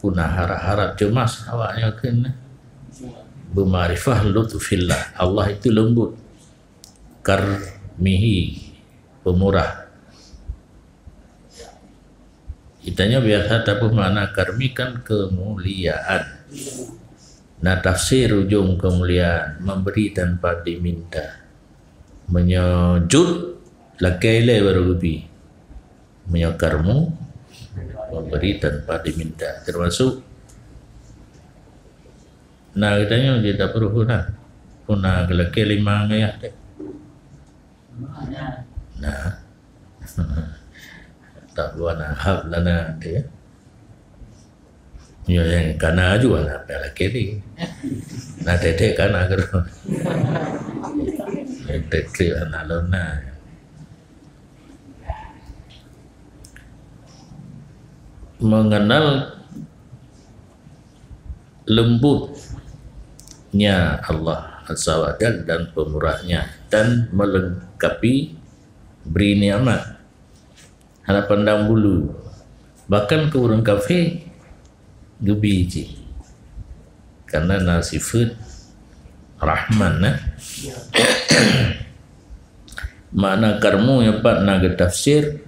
puna harap-harap, cemas awaknyoe keuneuk beumakrifah lutfillah. Allah itu lembut, karmihi, pemurah. Geutanyoe biasa tapeue makna karmi kan kemuliaan. Na tafsir ujong kemuliaan, memberi tanpa diminta. Meunyoe jud, lakée ilée baru geubri. Meunyoe karmu, memberi tanpa diminta. Termasuk na geutanyoe jeuet tapeuruh na. Puna geulakée lima ngayah teh. Nah. Tak buat na hab lana dia. Nyoe nyang kana aju anak piala kiri. Nah, tetek kana keudroe. Tetek anak lona. Mengenal lembutnya Allah Azza wa Jalla dan pemurahnya dan melengkapi beri nikmat. Hana pandang bulu. Bahkan keu ureuëng kafé geubi cit. Karena na sifat Rahman, eh. Makna karmu nyoe pat na geutafsir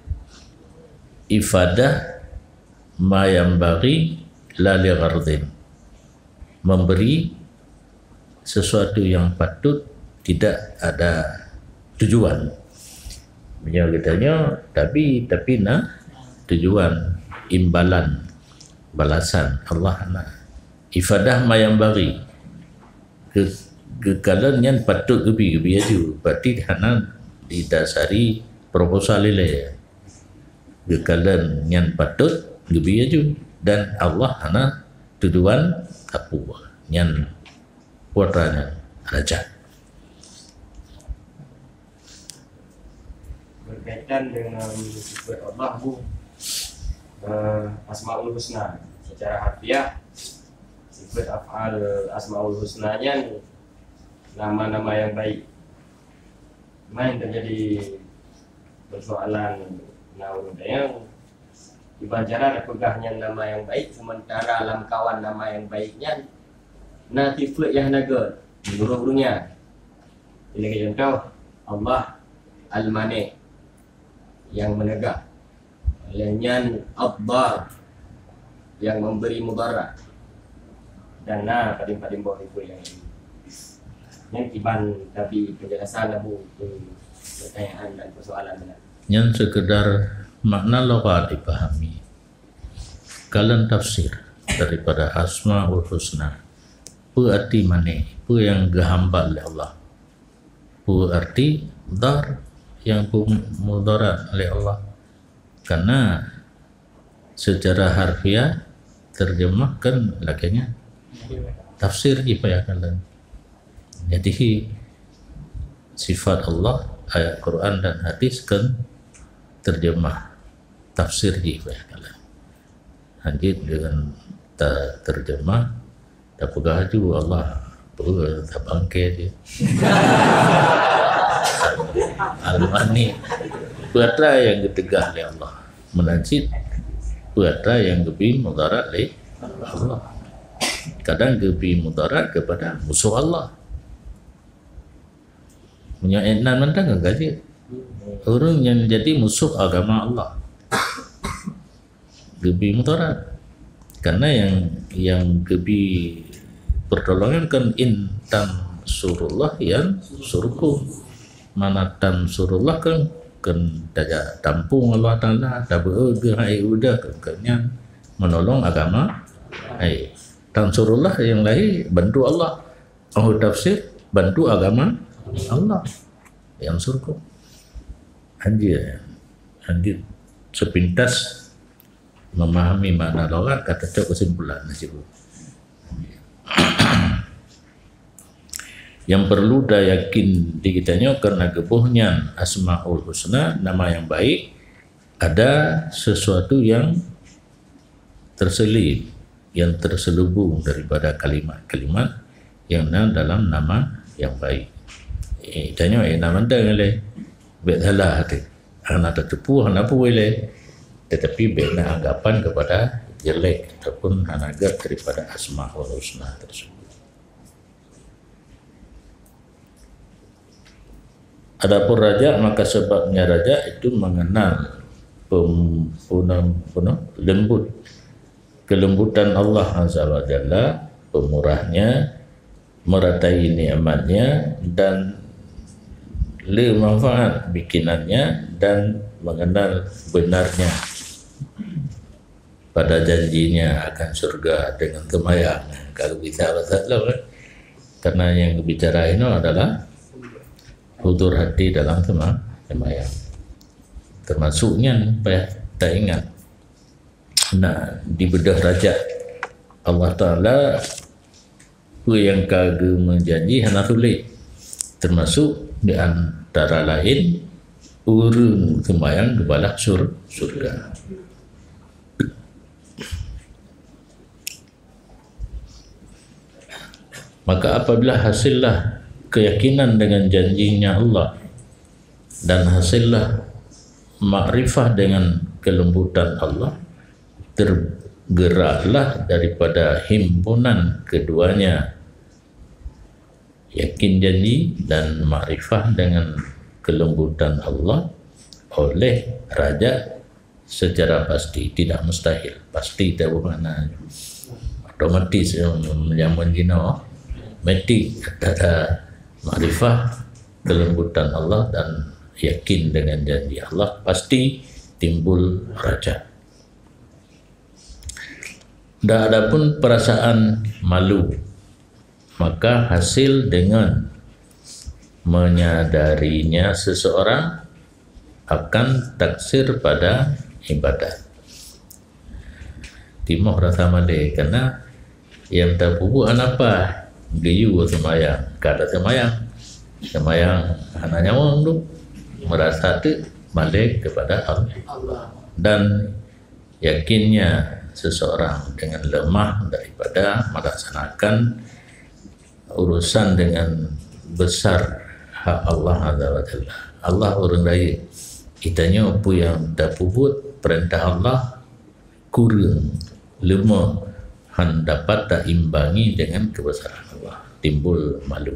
ifadah ma yanbaghi la li ghardin. Memberi sesuatu yang patut tidak ada tujuan. Meunyoe geutanyoe tabi, tapi na tujuan, imbalan, balasan Allah na. Ifadah ma yanbaghi. Ge-, geukalon nyan patut geubi, geubi aju. Berarti hana didasari proposal ilée. Geukalon nyan patut geubi aju. Dan Allah hana tujuan apui. Nyan putra nyan raja. Berkaitan dengan sifat Allah, Bu, eh, Asmaul Husna. Secara harfiah, sifat af'al Asmaul Husna nyan nama-nama yang baik. Main terjadi persoalan na ureuëng dayang, iban cara peugah nyan nama yang baik, sementara lam kawan nama yang baik nyan na sifat yang hana gét, buruk-buruknya. Ini contoh, Allah Al-Mani, yang menegak. Lheueh nyan Ad-Dar, yang memberi mudarat. Dan na padum-padum boh ibu yang lain. Nyan kiban tapi penjelasan Abu, eh, pertanyaan dan persoalan benar. Nyan sekedar makna lughat dipahami. Kalon tafsir daripada Asmaul Husna. Peue arti mané? Peue nyang geuhamba lé Allah? Peue arti dar nyang peumudarat lé Allah? Karena secara harfiah terjemahkan lagèe nyan. Tafsir jih payah kalon. Jadi sifat Allah, ayat Quran dan hadis kan terjemah, tafsir jih payah kalon. Hanjeuet deungon ta-, terjemah, tapeugah laju Allah peue, tabangke jih. Al-Mani. Peue atra nyang geuteugah lé Allah. Meunan cit peue atra nyang geubri mudarat lé Allah. Kadang geubri mudarat kepada musuh Allah. Meunyoe inan mantong kan ka jeuet. Ureueng nyang jadi musuh agama Allah geubri mudarat. Karena nyang, nyang geubri pertolongan kan in tansurullah yansurkum. Mana tansurullah kan, kan tajak tampung Allah Taala, tabeuet geuh hai udah kan, kan nyan menolong agama. Hai, tansurullah nyang lahé bantu Allah. Oh, tafsir, bantu agama Allah. Yansurkum. Hanjeuet, hanjeuet sepintas memahami makna lughat, ka tacok kesimpulan sibu. Nyang perlu tayakin di geutanyoe karena geuboh nyan Asmaul Husna, nama yang baik, ada sesuatu yang terselip, yang terselubung daripada kalimat-kalimat yang na dalam nama yang baik. Eh, tanyoe, eh, nama dah lé. Bèk salah hati. Hana tateupeue, hana peue lé. Tetapi bèk na anggapan kepada jelek ataupun hana gèt daripada Asmaul Husna tersebut. Adapun rajak, maka sebabnya rajak itu mengenal pem-, puna-, puna-, lembut, kelembutan Allah Azza wa Jalla, pemurahnya, meratai nikmatnya, dan le manfaat bikinannya, dan mengenal benarnya pada janjinya akan surga dengan sembahyang. Kalau bisa bahasa Arab, kan? Karena yang bicara ini adalah hudur hati dalam sema-, sembahyang. Termasuknya payah taingat. Nah, dibeudôh rajak Allah Taala, peue nyang ka geumeujanji hana sulet, termasuk di antara lain ureueng seumayang geubalah sur-, syurga. Maka apabila hasillah keyakinan dengan janjinya Allah dan hasillah makrifah dengan kelembutan Allah, tergeraklah daripada himpunan keduanya, yakin janji dan makrifah dengan kelembutan Allah oleh rajak secara pasti, tidak mustahil. Pasti itu bermakna otomatis, yang, yang menjina, mesti ada makrifah, kelembutan Allah dan yakin dengan janji Allah, pasti timbul rajak. Dan adapun perasaan malu, maka hasil dengan menyadarinya seseorang akan taksir pada ibadat. Timoh rasa malée, karena nyang tapeubuet hana paih, geuyue seumayang, ka taseumayang. Seumayang hana nyawöng tu, merasa teuk malée kepada Allah. Dan yakinnya seseorang dengan lemah daripada melaksanakan urusan dengan besar hak Allah Azza wa Jalla. Allah ureuëng rayeuk. Geutanyoe peue nyang tapeubuet, peurintah Allah kureueng, leumoh, hana dapat taimbangi dengan keubesaran Allah. Timbul malu.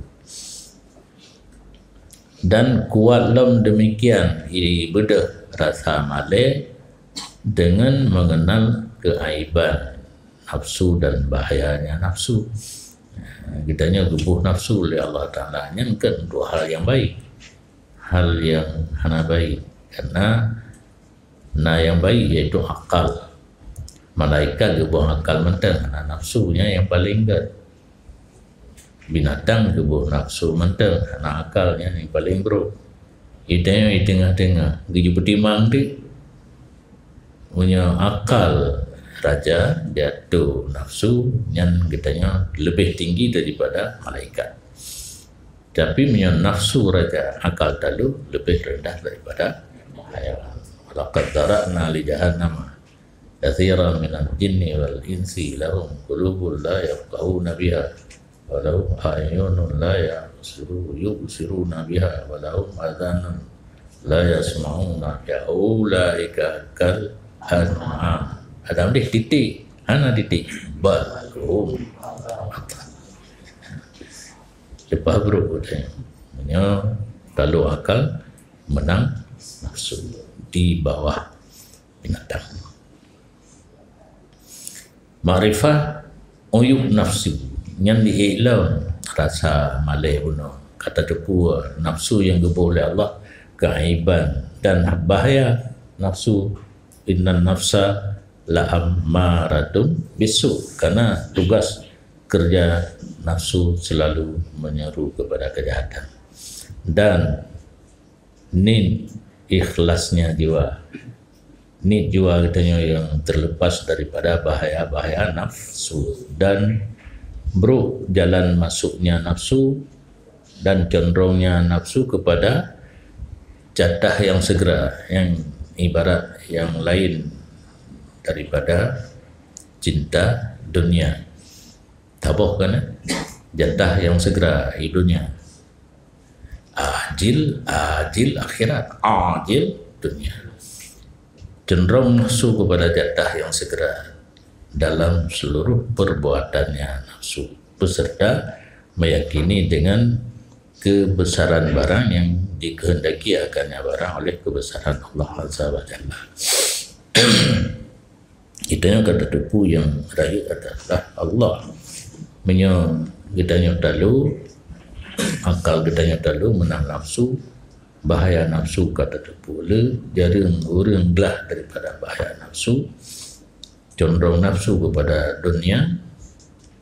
Dan kuat lom demikian, ibeudôh rasa malée dengan mengenal keaiban nafsu dan bahayanya nafsu. Geutanyoe geuboh nafsu lé Allah Taala nyan kan dua hal yang baik. Hal yang hana baik. Karena na yang baik yaitu akal. Malaikat geuboh akal mantong, hana nafsu, nyan yang paling gét. Binatang geuboh nafsu mantong, hana akal, nyan yang paling buruk. Geutanyoe di tengah-tengah, geujipeutimang deh. Meunyoe akal raja jatuh nafsu, nyan geutanyoe leubeh tinggi daripada malaikat. Tapi meunyoe nafsu raja, akal talu leubeh rendah daripada hayawan. Laqad dzara'na li jahannama katsiran minal jinni wal insi lahum qulubun la yafqahuna biha wa lahum a'yunun la yabsuru-, yubsiruna biha wa lahum adhanun la yasma'una biha ulaika kal an'am. Adam deh titik, hana titik. Bal hum adal. Leupah brok geutanyoe. Meunyoe talu akal meunang nafsu di bawah binatang. Makrifah uyub nafsu nyan di lom rasa malèe bunoe. Ka tateupeue nafsu nyang geuboh lé Allah keaiban dan bahaya nafsu. Innan nafsa la ammaratun bisu, karena tugas kerja nafsu selalu menyeru kepada kejahatan. Dan nit ikhlasnya jiwa, nit jiwa geutanyoe yang terlepas daripada bahaya-bahaya nafsu dan brok jalan masuknya nafsu dan condrongnya nafsu kepada jatah yang segera, yang ibarat yang lain daripada cinta dunia. Taboh kan, eh? Jatah yang segera di dunia. Ajil, ajil akhirat, ajil dunia. Cenderung nafsu kepada jatah yang segera dalam seluruh perbuatannya nafsu, beserta meyakini dengan kebesaran barang yang dikehendaki akannya barang oleh kebesaran Allah Azza wa Jalla. Geutanyoe ka tateupeue nyang rayeuk adalah Allah. Meunyoe geutanyoe talu, akal geutanyoe talu meunang nafsu, bahaya nafsu ka tateupeue lé, jareueng ureuëng glah daripada bahaya nafsu, condrong nafsu kepada dunia,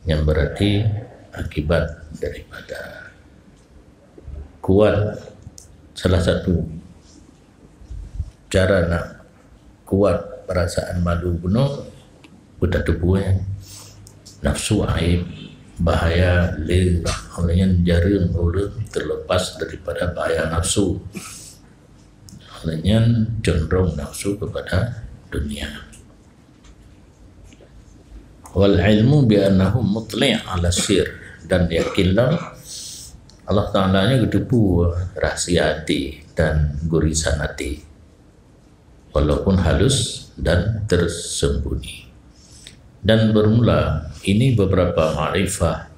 yang berarti akibat daripada kuat. Salah satu cara nak kuat perasaan malu bunoe, beutateupeue nafsu aib, bahaya lé, oleh nyan jareueng ulôn terlepas daripada bahaya nafsu. Oleh nyan cenderung nafsu kepada dunia. Wal ilmu bi annahu mutli' ala sir, dan yakinlah Allah Ta'ala nyan geuteupeue rahsia até dan gurisan até, walaupun halus dan tersembunyi. Dan bermula ini beberapa makrifah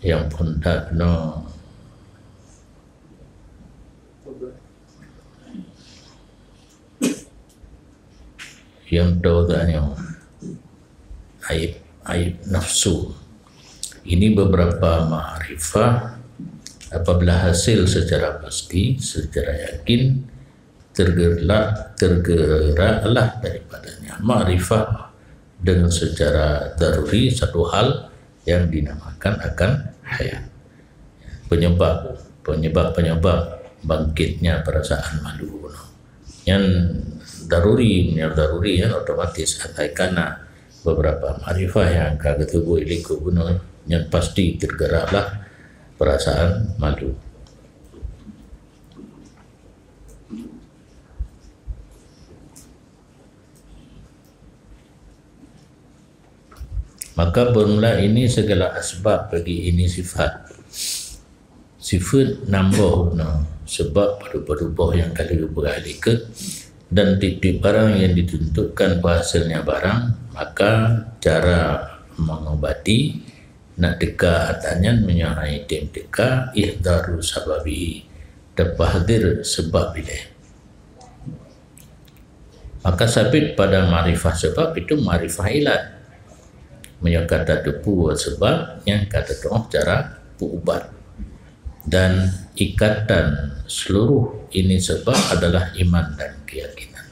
yang pun dak no yang dua nyoe, aib, aib nafsu. Ini beberapa makrifah apabila hasil secara pasti, secara yakin, tergerak, tergeraklah daripadanya. Makrifah dengan secara daruri satu hal yang dinamakan akan hayat. Penyebab, penyebab-penyebab bangkitnya perasaan malu. Nyan daruri, nyan daruri, nyan otomatis akan kana beberapa makrifah yang ka geuteubiet likot bunoe, nyan pasti tergeraklah perasaan malu. Maka bermula ini segala asbab bagi ini sifat. Sifat namboh na sebab padub-padub boh nyang ka lheueh beugaih likot dan tiep-tiep barang yang ditentukan bahasanya barang, maka cara mengobati nak teuka ata nyan meunyoe hai tem teuka, ihdaru sababihi, tapahdir sebab ilée. Maka sabit pada makrifah sebab itu makrifah ilat. Meunyoe ka tateupeue sebab, nyan ka tatu'oh cara peuubat. Dan ikatan seluruh ini sebab adalah iman dan keyakinan.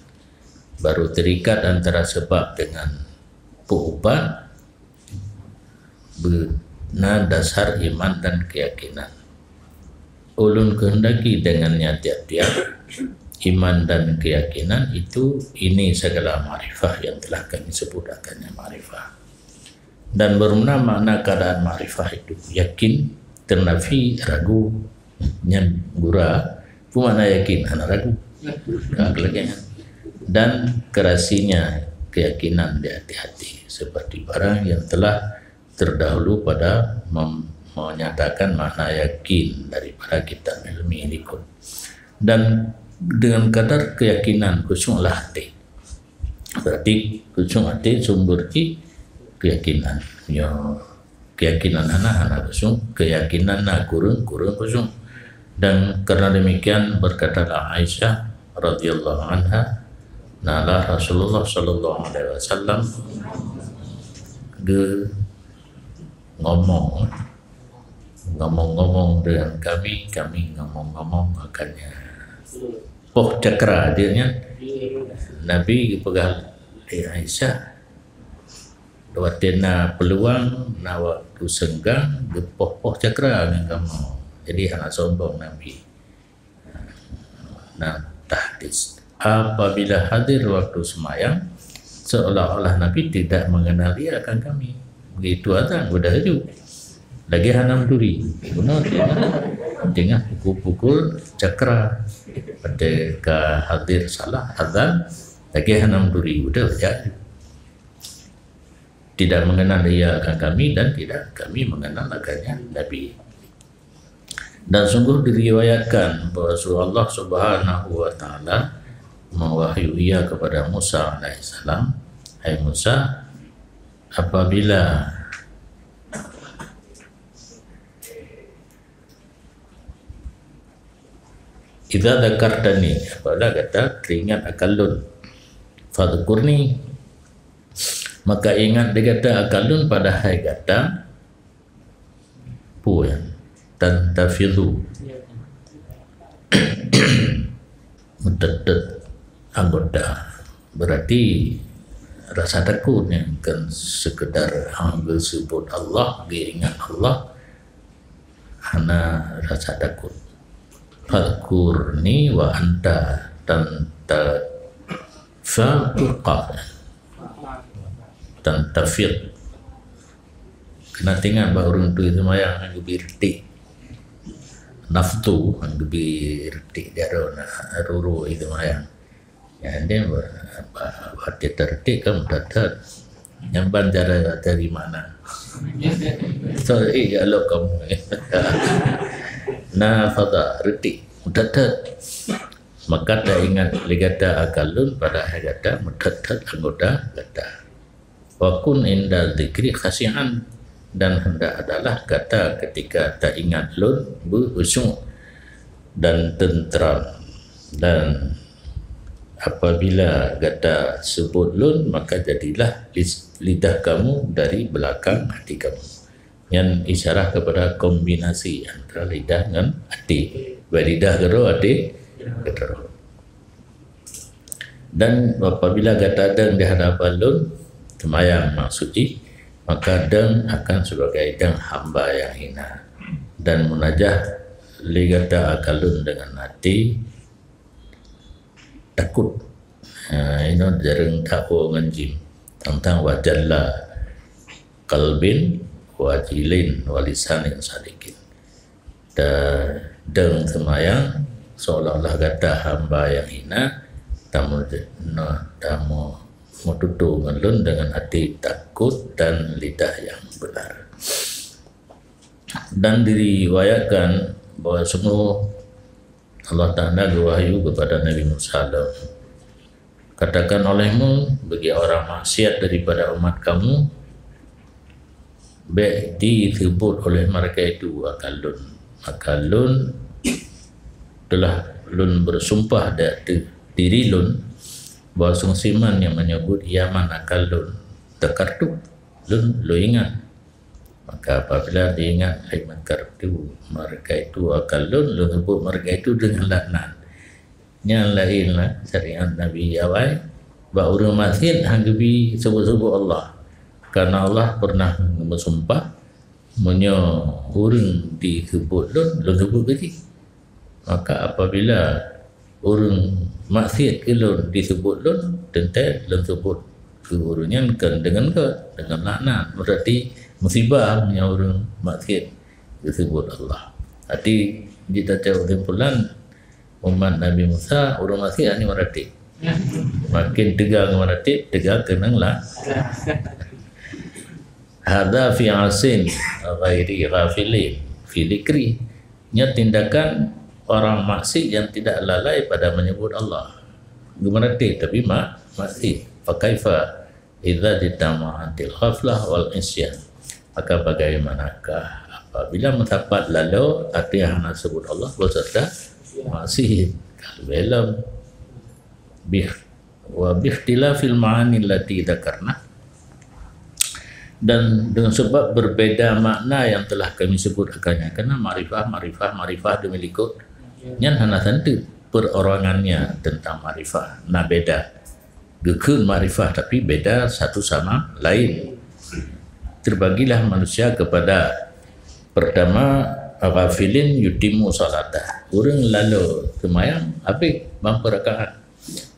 Baru terikat antara sebab dengan peuubat, beuna dasar iman dan keyakinan. Ulôn kehendaki dengannya tiap-tiap iman dan keyakinan itu, ini segala makrifah yang telah kami sebut akannya makrifah. Dan beuna makna keadaan makrifah itu yakin, ternafi ragu, nyan gura, peue makna yakin, hana ragu. Ka lagée nyan. Dan kerasinya keyakinan di hati-hati, seperti barang yang telah terdahulu pada mem-, menyatakan makna yakin daripada kitab ilmi likot. Dan dengan kadar keyakinan khusyuklah hati. Berarti khusyuk hati sumber jih keyakinan. Ya, keyakinan hana, hana khusyuk, keyakinan na kureueng, kureueng khusyuk. Dan karena demikian berkatalah Aisyah radhiyallahu anha, nalah Rasulullah sallallahu alaihi wasallam ge-, ngomong, ngomong-ngomong dengan kami, kami ngomong-ngomong akannya. Poh cakra dia nyan. Nabi geupeugah lé Aisyah, watée na peuluang, na waktu seunggang, geupoh-poh cakra ngon kamoe. Jadi hana sombong Nabi. Nah, tahdis. Apabila hadir waktu semayang, seolah-olah Nabi tidak mengenal ia akan kami. Begitu azan, udah laju. Lagée hana meuturi. Bunoe teungoh, teungoh pukul-pukul cakra. Watée ka hadir salah azan, lagée hana meuturi, udah jak. Tidak mengenal ia akan kami dan tidak kami mengenal akannya Nabi. Dan sungguh diriwayatkan bahwa Allah Subhanahu wa Ta'ala mewahyu ia kepada Musa alaihissalam, "Hai Musa, apabila, idza dzakartani, apabila gata teringat akan lôn, fadzkurni, maka ingat lé gata akan lôn, padahai gata," peue nyan? Tantafidhu. Meuteuteuet anggota. Berarti rasa takot nyan kon sekedar hana geuseubut Allah, geuingat Allah, hana rasa takot. Fadzkurni wa anta tantafidhu. Tantafidh. Keuneuk teuingat bak ureuëng tui seumayang nyang geubi reuteh. Naftu nyang geubi reuteh jaroe na ruru i seumayang. Nyan deh ba-, ba-, watée tareuteh kan meuteuteuet. Nyan ban cara tari makna. So, eh, ya Allah kamu. Nafadha, reuteh, meuteuteuet. Maka taingat lé gata akan lôn, padahai gata meuteuteuet anggota gata. Wa kun inda dzikri khasyi'an, dan hendak adalah gata ketika taingat lôn beukhusyuk dan teuntram, dan apabila gata seubut lôn, maka jadilah lis-, lidah kamu dari belakang hati kamu. Nyan isyarah kepada kombinasi antara lidah ngon até. Bak lidah keudroe, até keudroe. Dan apabila gata deueng di hadapan lôn, seumayang maksud jih, maka deueng akan sebagai deueng hamba nyang hina. Dan munajah lé gata akan lôn deungon até takot. Ha, inoe jareueng tawoe ngon jim. Tang-tang wa jalla qalbin wajilin wa lisanin sadiqin. Ta-, deueng seumayang seolah-olah gata hamba nyang hina, tamu-, na-, tamu-, meututoe ngon lôn deungon até takot dan lidah nyang beunar. Dan diriwayatkan bahwa sungguh Allah Ta'ala geuwahyu kepada Nabi Musa lom, "Katakan olehmu bagi orang maksiat daripada umat kamu, bék diseubut oleh mereka itu akan lôn. Maka lôn telah lôn bersumpah di ateueh diri lôn bahwa sungsiman yang menyebut Yaman akan lôn, teukartup." lôn, lôn ingat. Maka apabila diingat hai mangkar tu, mereka itu akan lôn, lôn sebut mereka itu dengan laknat. Nyan laén lah syariat Nabi awai. Bak ureuëng maksiat han geubi sebut-sebut Allah. Karena Allah pernah meusumpah, meunyoe ureuëng disebut lôn, lôn sebut keu jih. Maka apabila ureuëng maksiat keu lôn disebut lôn, teuntée lôn sebut keu ureuëng nyan kon deungon gét, deungon laknat. Berarti musibah meunyoe ureuëng maksiat disebut Allah. Jadi, jitacok kesimpulan, umat Nabi Musa, ureuëng maksiat ni meuratik. Makin teuga ngon meuratik, teuga keunong lah. Hadza fi asin ghairi ghafilin fi dzikri. Nyoe tindakan orang maksiat yang tidak lalai pada menyebut Allah. Geumeuratik tapi mak-, maksiat. Fa kaifa idza jitama'atil ghaflah wal isyan. Maka bagaimanakah apabila meusapat lalo ateueh hana sebut Allah beserta maksiat? Kal belom bih wa bikhtilafil ma'ani allati dzakarna, dan dengan sebab berbeda makna yang telah kami sebut akannya, karena makrifah, makrifah, makrifah demi likot nyan hana santeuk perorangannya tentang makrifah. Nah, beda. Geukheun makrifah tapi beda satu sama lain. Terbagilah manusia kepada pertama, ghafilin yutimu salata. Ureuëng lalo seumayang habéh bang peurakaat.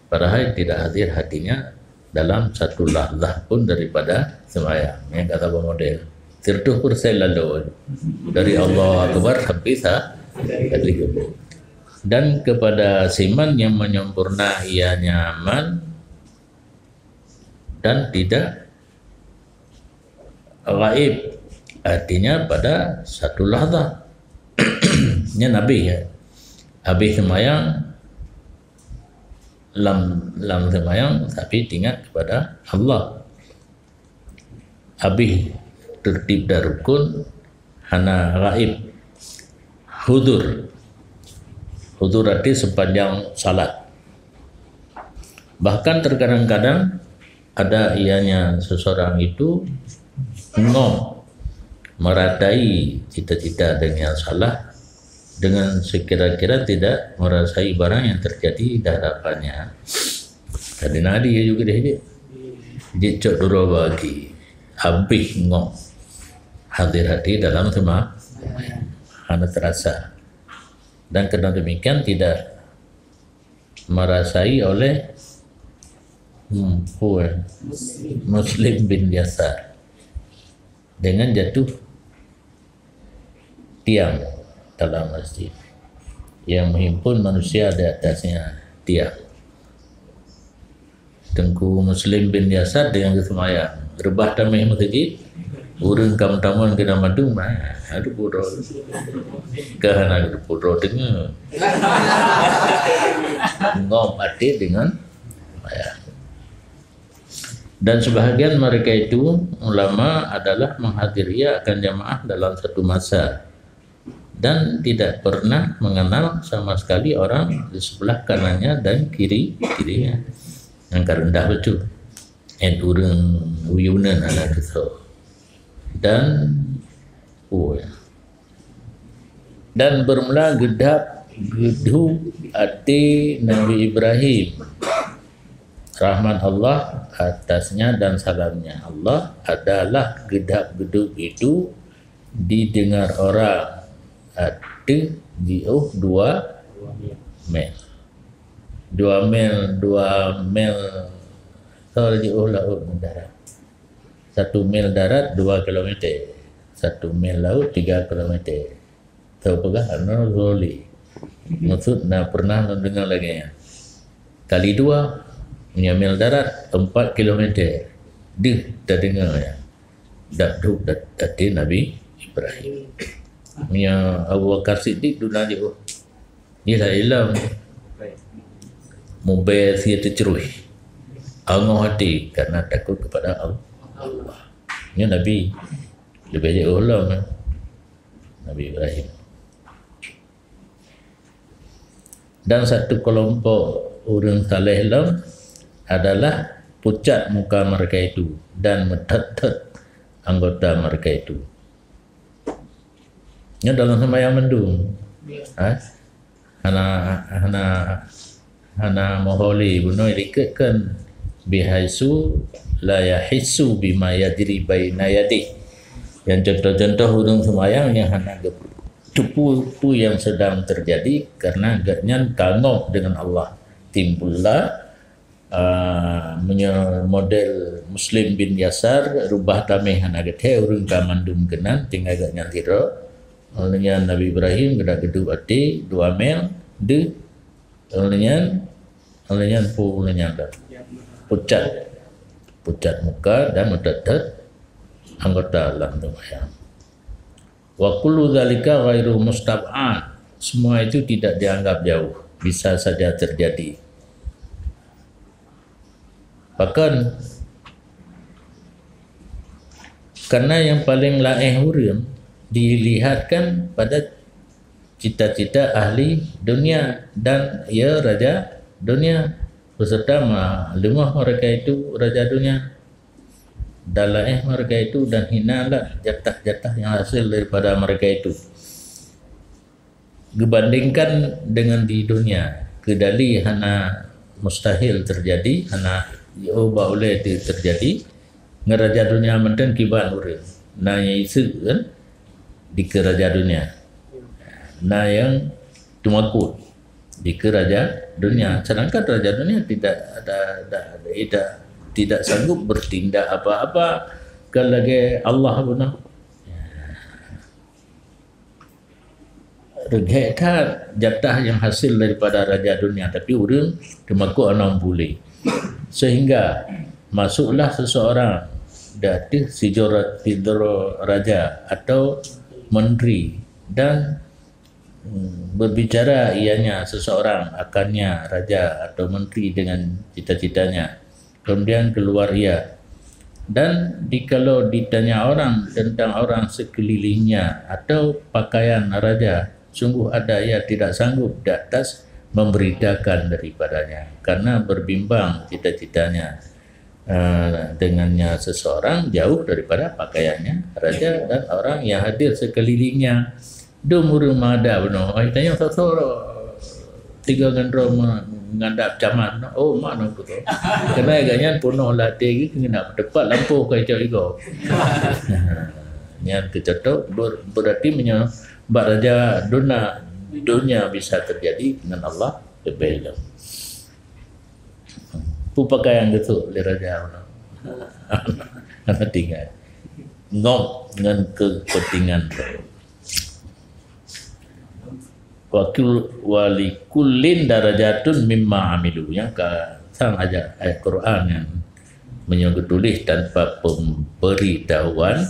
Padahal tidak hadir hatinya dalam satu lahzah pun daripada sembahyang. Yang kata model seratus persen lalu dari Allah Akbar sampai sa-, sampai subuh. Dan kepada siman yang menyempurna ianya amal dan tidak gaib, artinya pada satu lahzah. Nyan habéh, ya. Habéh sembahyang, lam, lam sembahyang, tapi ingat kepada Allah. Habéh tertib dan rukun, hana gaib. Hudur. Hudur arti sepanjang salat. Bahkan terkadang-kadang ada ianya seseorang itu ngom meratai cita-cita dengan salah, dengan sekira-kira tidak merasai barang yang terjadi di hadapannya. Tadi nadi juga deh, jicok dulu bagi habéh ngom hadir hati dalam sema hana terasa. Dan karena demikian tidak merasai oleh, hmm, pue, Muslim bin Yasar dengan jatuh tiang dalam masjid yang menghimpun manusia di atasnya tiang. Teungku Muslim bin Yasar dengan geusemayang reubah tameh masjid. Ureuëng kam tamon keu mandum, ha, aduh bodoh. Ka hana bodoh deungoe. Ngom até dengan, ya. Dan sebahagian mereka itu, ulama, adalah menghadiri akan jamaah dalam satu masa dan tidak pernah mengenal sama sekali orang di sebelah kanannya dan kiri, kirinya. Nyang ka rendah betul. Ét ureuëng uyunan anak kita. Dan, oh, ya. Dan bermula geudhab geudhub até Nabi Ibrahim, rahmat Allah atasnya dan salamnya. Allah adalah geudhab geudhub itu didengar orang ateueh jiôh dua mil. Dua mil, dua mil, soe jiôh laôt ngon darat. Satu mil darat dua kilometer, satu mil laut tiga kilometer. Tahu peugah, anu zoli. Maksud na pernah lôn deungoe lagée nyan. Kali dua, meunyoe mil darat empat kilometer. Deuh tadeungoe nyan. Dak duek dat-, até Nabi Ibrahim. Meunyoe Abu Bakar Siddiq duna jiôh. Jih lah ilom. Mubée sie teucruih. Angoh até karena takut kepada Allah. Nyoe Nabi. Leubeh jiôh lom, eh. Nabi Ibrahim. Dan satu kelompok ureuëng saleh lom adalah pucat muka mereka itu dan meuthot-thot anggota mereka itu. Nyan dalam sembahyang mandum. Ya. Ha? Hana, hana, hana moholi bunoe dikeukon, "Bihaisu la yahissu bima yajri baina yadih." Yang contoh-contoh ureuëng sembahyang yang hana geuteupeu peue yang sedang terjadi karena gobnyan kangok dengan Allah. Timbullah Ah, meunyoe model Muslim bin Yasar, rubah tameh hana geuthée ureuëng ka mandum keunan, tinggai gobnyan sidroe. Óh lheueh nyan Nabi Ibrahim geudak geuduek até, dua mil, deuh. Óh lheueh nyan, óh lheueh nyan pu, óh lheueh nyan dah. Pucat. Pucat muka dan meutot-tot anggota lam teumbayang. Wa kullu dzalika ghairu mustab'ad. Semua itu tidak dianggap jauh, bisa saja terjadi. Bahkan, karena yang paling laéh ureuëng dilihatkan pada cita-cita ahli dunia dan ia raja dunia, beserta ma-, lemah mereka itu raja dunia. Dan laéh mereka itu dan hinalah jatah-jatah yang hasil daripada mereka itu. Geubandingkan dengan di dunia, keudali hana mustahil terjadi, hana jiôh ba ulée teujadi, ngon raja dunia mantong kiban ureuëng. Na nyang iseuk kan, dikeue raja dunia. Na nyang teumakot dikeue raja dunia. Sedangkan raja dunia tidak ada, ada, tidak, tidak sanggup bertindak apa-apa kan lagée Allah bunoe. Reugét that jatah yang hasil daripada raja dunia, tapi ureuëng teumakot anong bulée. Sehingga masuklah seseorang di ateueh sidroe, sidroe raja atau menteri dan, hmm, berbicara ianya seseorang akannya raja atau menteri dengan cita-citanya. Kemudian keluar ia. Dan jikalau ditanya orang tentang orang sekelilingnya atau pakaian raja, sungguh ada ia tidak sanggup di atas memberitakan daripadanya, karena berbimbang cita-citanya, eh, dengannya seseorang jauh daripada pakaiannya raja dan orang yang hadir sekelilingnya. Dum ureuëng mada bunoe, ai tanyong soe-soe tiga ngon droe me-, mengandap caman. Oh, mak nang kuto. Keuhai gobnyan peunoh lam até geuh keuneuk teumpat lampôh ka icok igoe. Nyan keucok ber-, berarti meunyoe bak raja duna, dunia bisa terjadi, dengan Allah leubeh lom. Peue pakaian geusok lé raja bunoe. Hana tinggai. Ngok ngon keupeuntingan droe. Wa kul-, wa likullin darajatun mimma amilu. Nyang ka sang ayat, ayat Quran nyan meunyoe geutuléh tanpa pemberitahuan,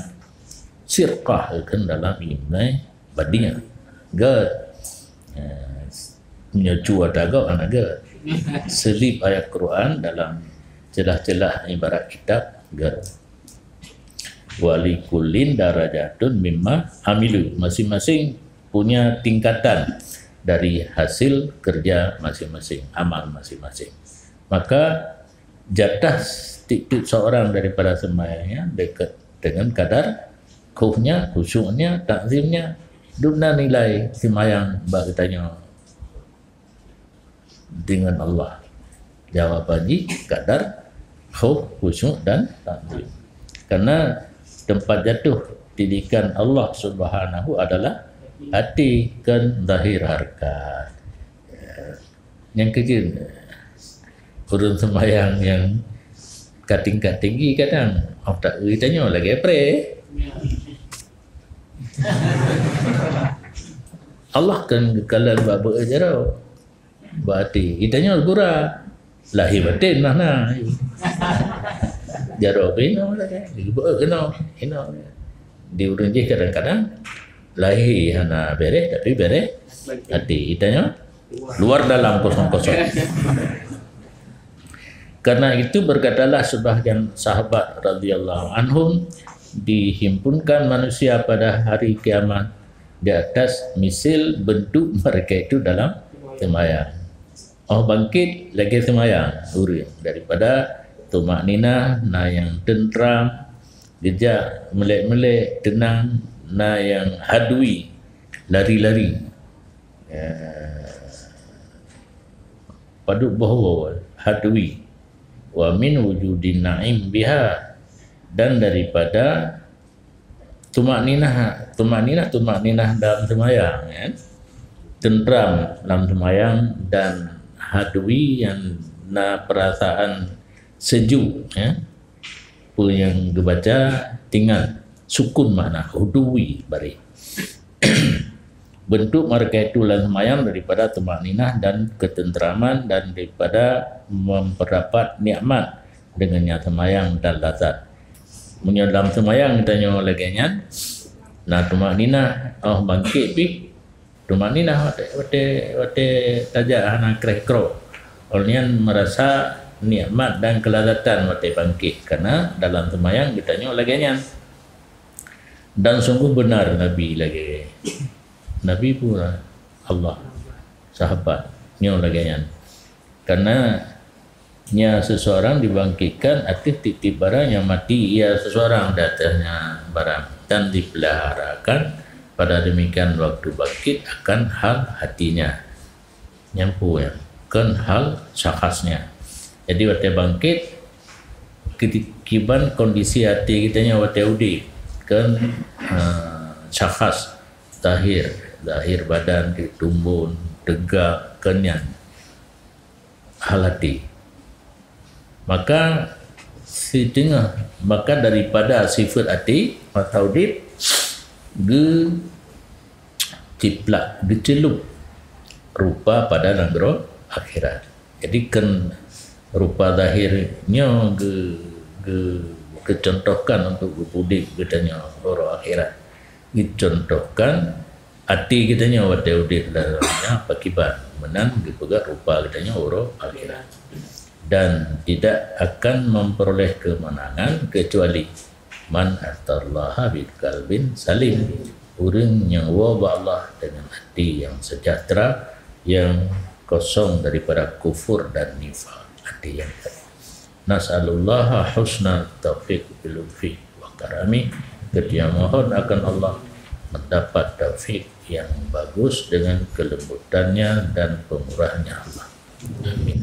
sirqah kan dalam ilmu badiah. Gét. Eh, meunyoe cu ata gob hana gét. Selip ayat Quran dalam celah-celah ibarat kitab gét. Wa likullin darajatun mimma amilu. Masing-masing punya tingkatan dari hasil kerja masing-masing, amal masing-masing. Maka jatah tiep-tiep seorang daripada sembahyang nyan dekat dengan kadar khusyuknya, khusyuknya, takzimnya. Dum na nilai sembahyang bak geutanyoe dengan Allah. Jawaban jih kadar khusyuk dan takzim. Karena tempat jatuh titikan Allah Subhanahu adalah hati, kon zahir hareukat. Nyang keujeuet, ureuëng sembahyang nyang ka tingkat tinggi kadang, oh, tak geutanyoe lagée pré. Allah kan geukalon bak beuet jaroe. Berarti geutanyoe gura. Lahé batén nah na. Jaroe binoe lagée, beuet keunoe, inoe. Di ureuëng jih kadang-kadang lahé hana beres, tapi beres até. Geutanyoe luar dalam kosong-kosong. Karena itu berkatalah sebahagian sahabat radhiyallahu anhum, dihimpunkan manusia pada hari kiamat di atas misil bentuk mereka itu dalam sembahyang. Oh bangkit lagée sembahyang ureuëng daripada tumakninah, na nyang teuntram, Geujak meulek-meulek teunang, na nyang hadwi, lari-lari. Ya. Padub boh waw, hadwi. Wa min wujudin na'im biha, dan daripada tumakninah, tumakninah, tumakninah dalam seumayang, ya. Tentram dalam seumayang dan hadwi nyang na perasaan sejuk, ya. Peue nyang geubaca, tingat, sukun makna, hudwi bari. Bentuk mereka itu dalam seumayang daripada tumakninah dan ketentraman dan daripada memperdapat nikmat dengannya seumayang dan lazat. Meunyoe dalam seumayang tanyoe lagée nyan, na tumakninah, oh, bangkit pih, tumakninah watée, watée, watée tajak hana kreh-kroh. Awak nyan merasa nikmat dan kelazatan watée bangkit, karena dalam seumayang geutanyoe lagée nyan. Dan sungguh benar Nabi lagée, Nabi pun Allah, sahabat, nyoe lagée nyan. Karena nya seseorang dibangkitkan atas tieb-tieb barang nyang mati ia seseorang di atasnya barang dan dipeuliharakan pada demikian waktu bangkit akan hal hatinya. Nyang peue nyan? Kon hal syakhasnya. Jadi watée bangkit, kiti-, kiban kondisi até geutanyoe watée udeb, kon, eh, syakhas, zahir, zahir badan, tumbon, teugak, kon nyan hal até. Maka siteungoh, maka daripada sifat até masa udeb geuciplak, geuceulup rupa pada nanggroe akhirat. Jadi kon rupa zahir nyoe geu-, geu-, geucontohkan untuk geupudeb geutanyoe uroe akhirat. Geucontohkan até geutanyoe watée udeb lam donya pakiban, meunan geupeugah rupa geutanyoe uroe akhirat. Dan tidak akan memperoleh kemenangan kecuali man atallaha biqalbin salim, ureuëng nyang woe bak Allah dengan até nyang sejahtera, nyang kosong daripada kufur dan nifak, até nyang teuh. Nas'alullaha husnat taufiq bil lutfi wa karami. Kita mohon akan Allah mendapat taufik yang bagus dengan kelembutannya dan pemurahnya Allah. Amin.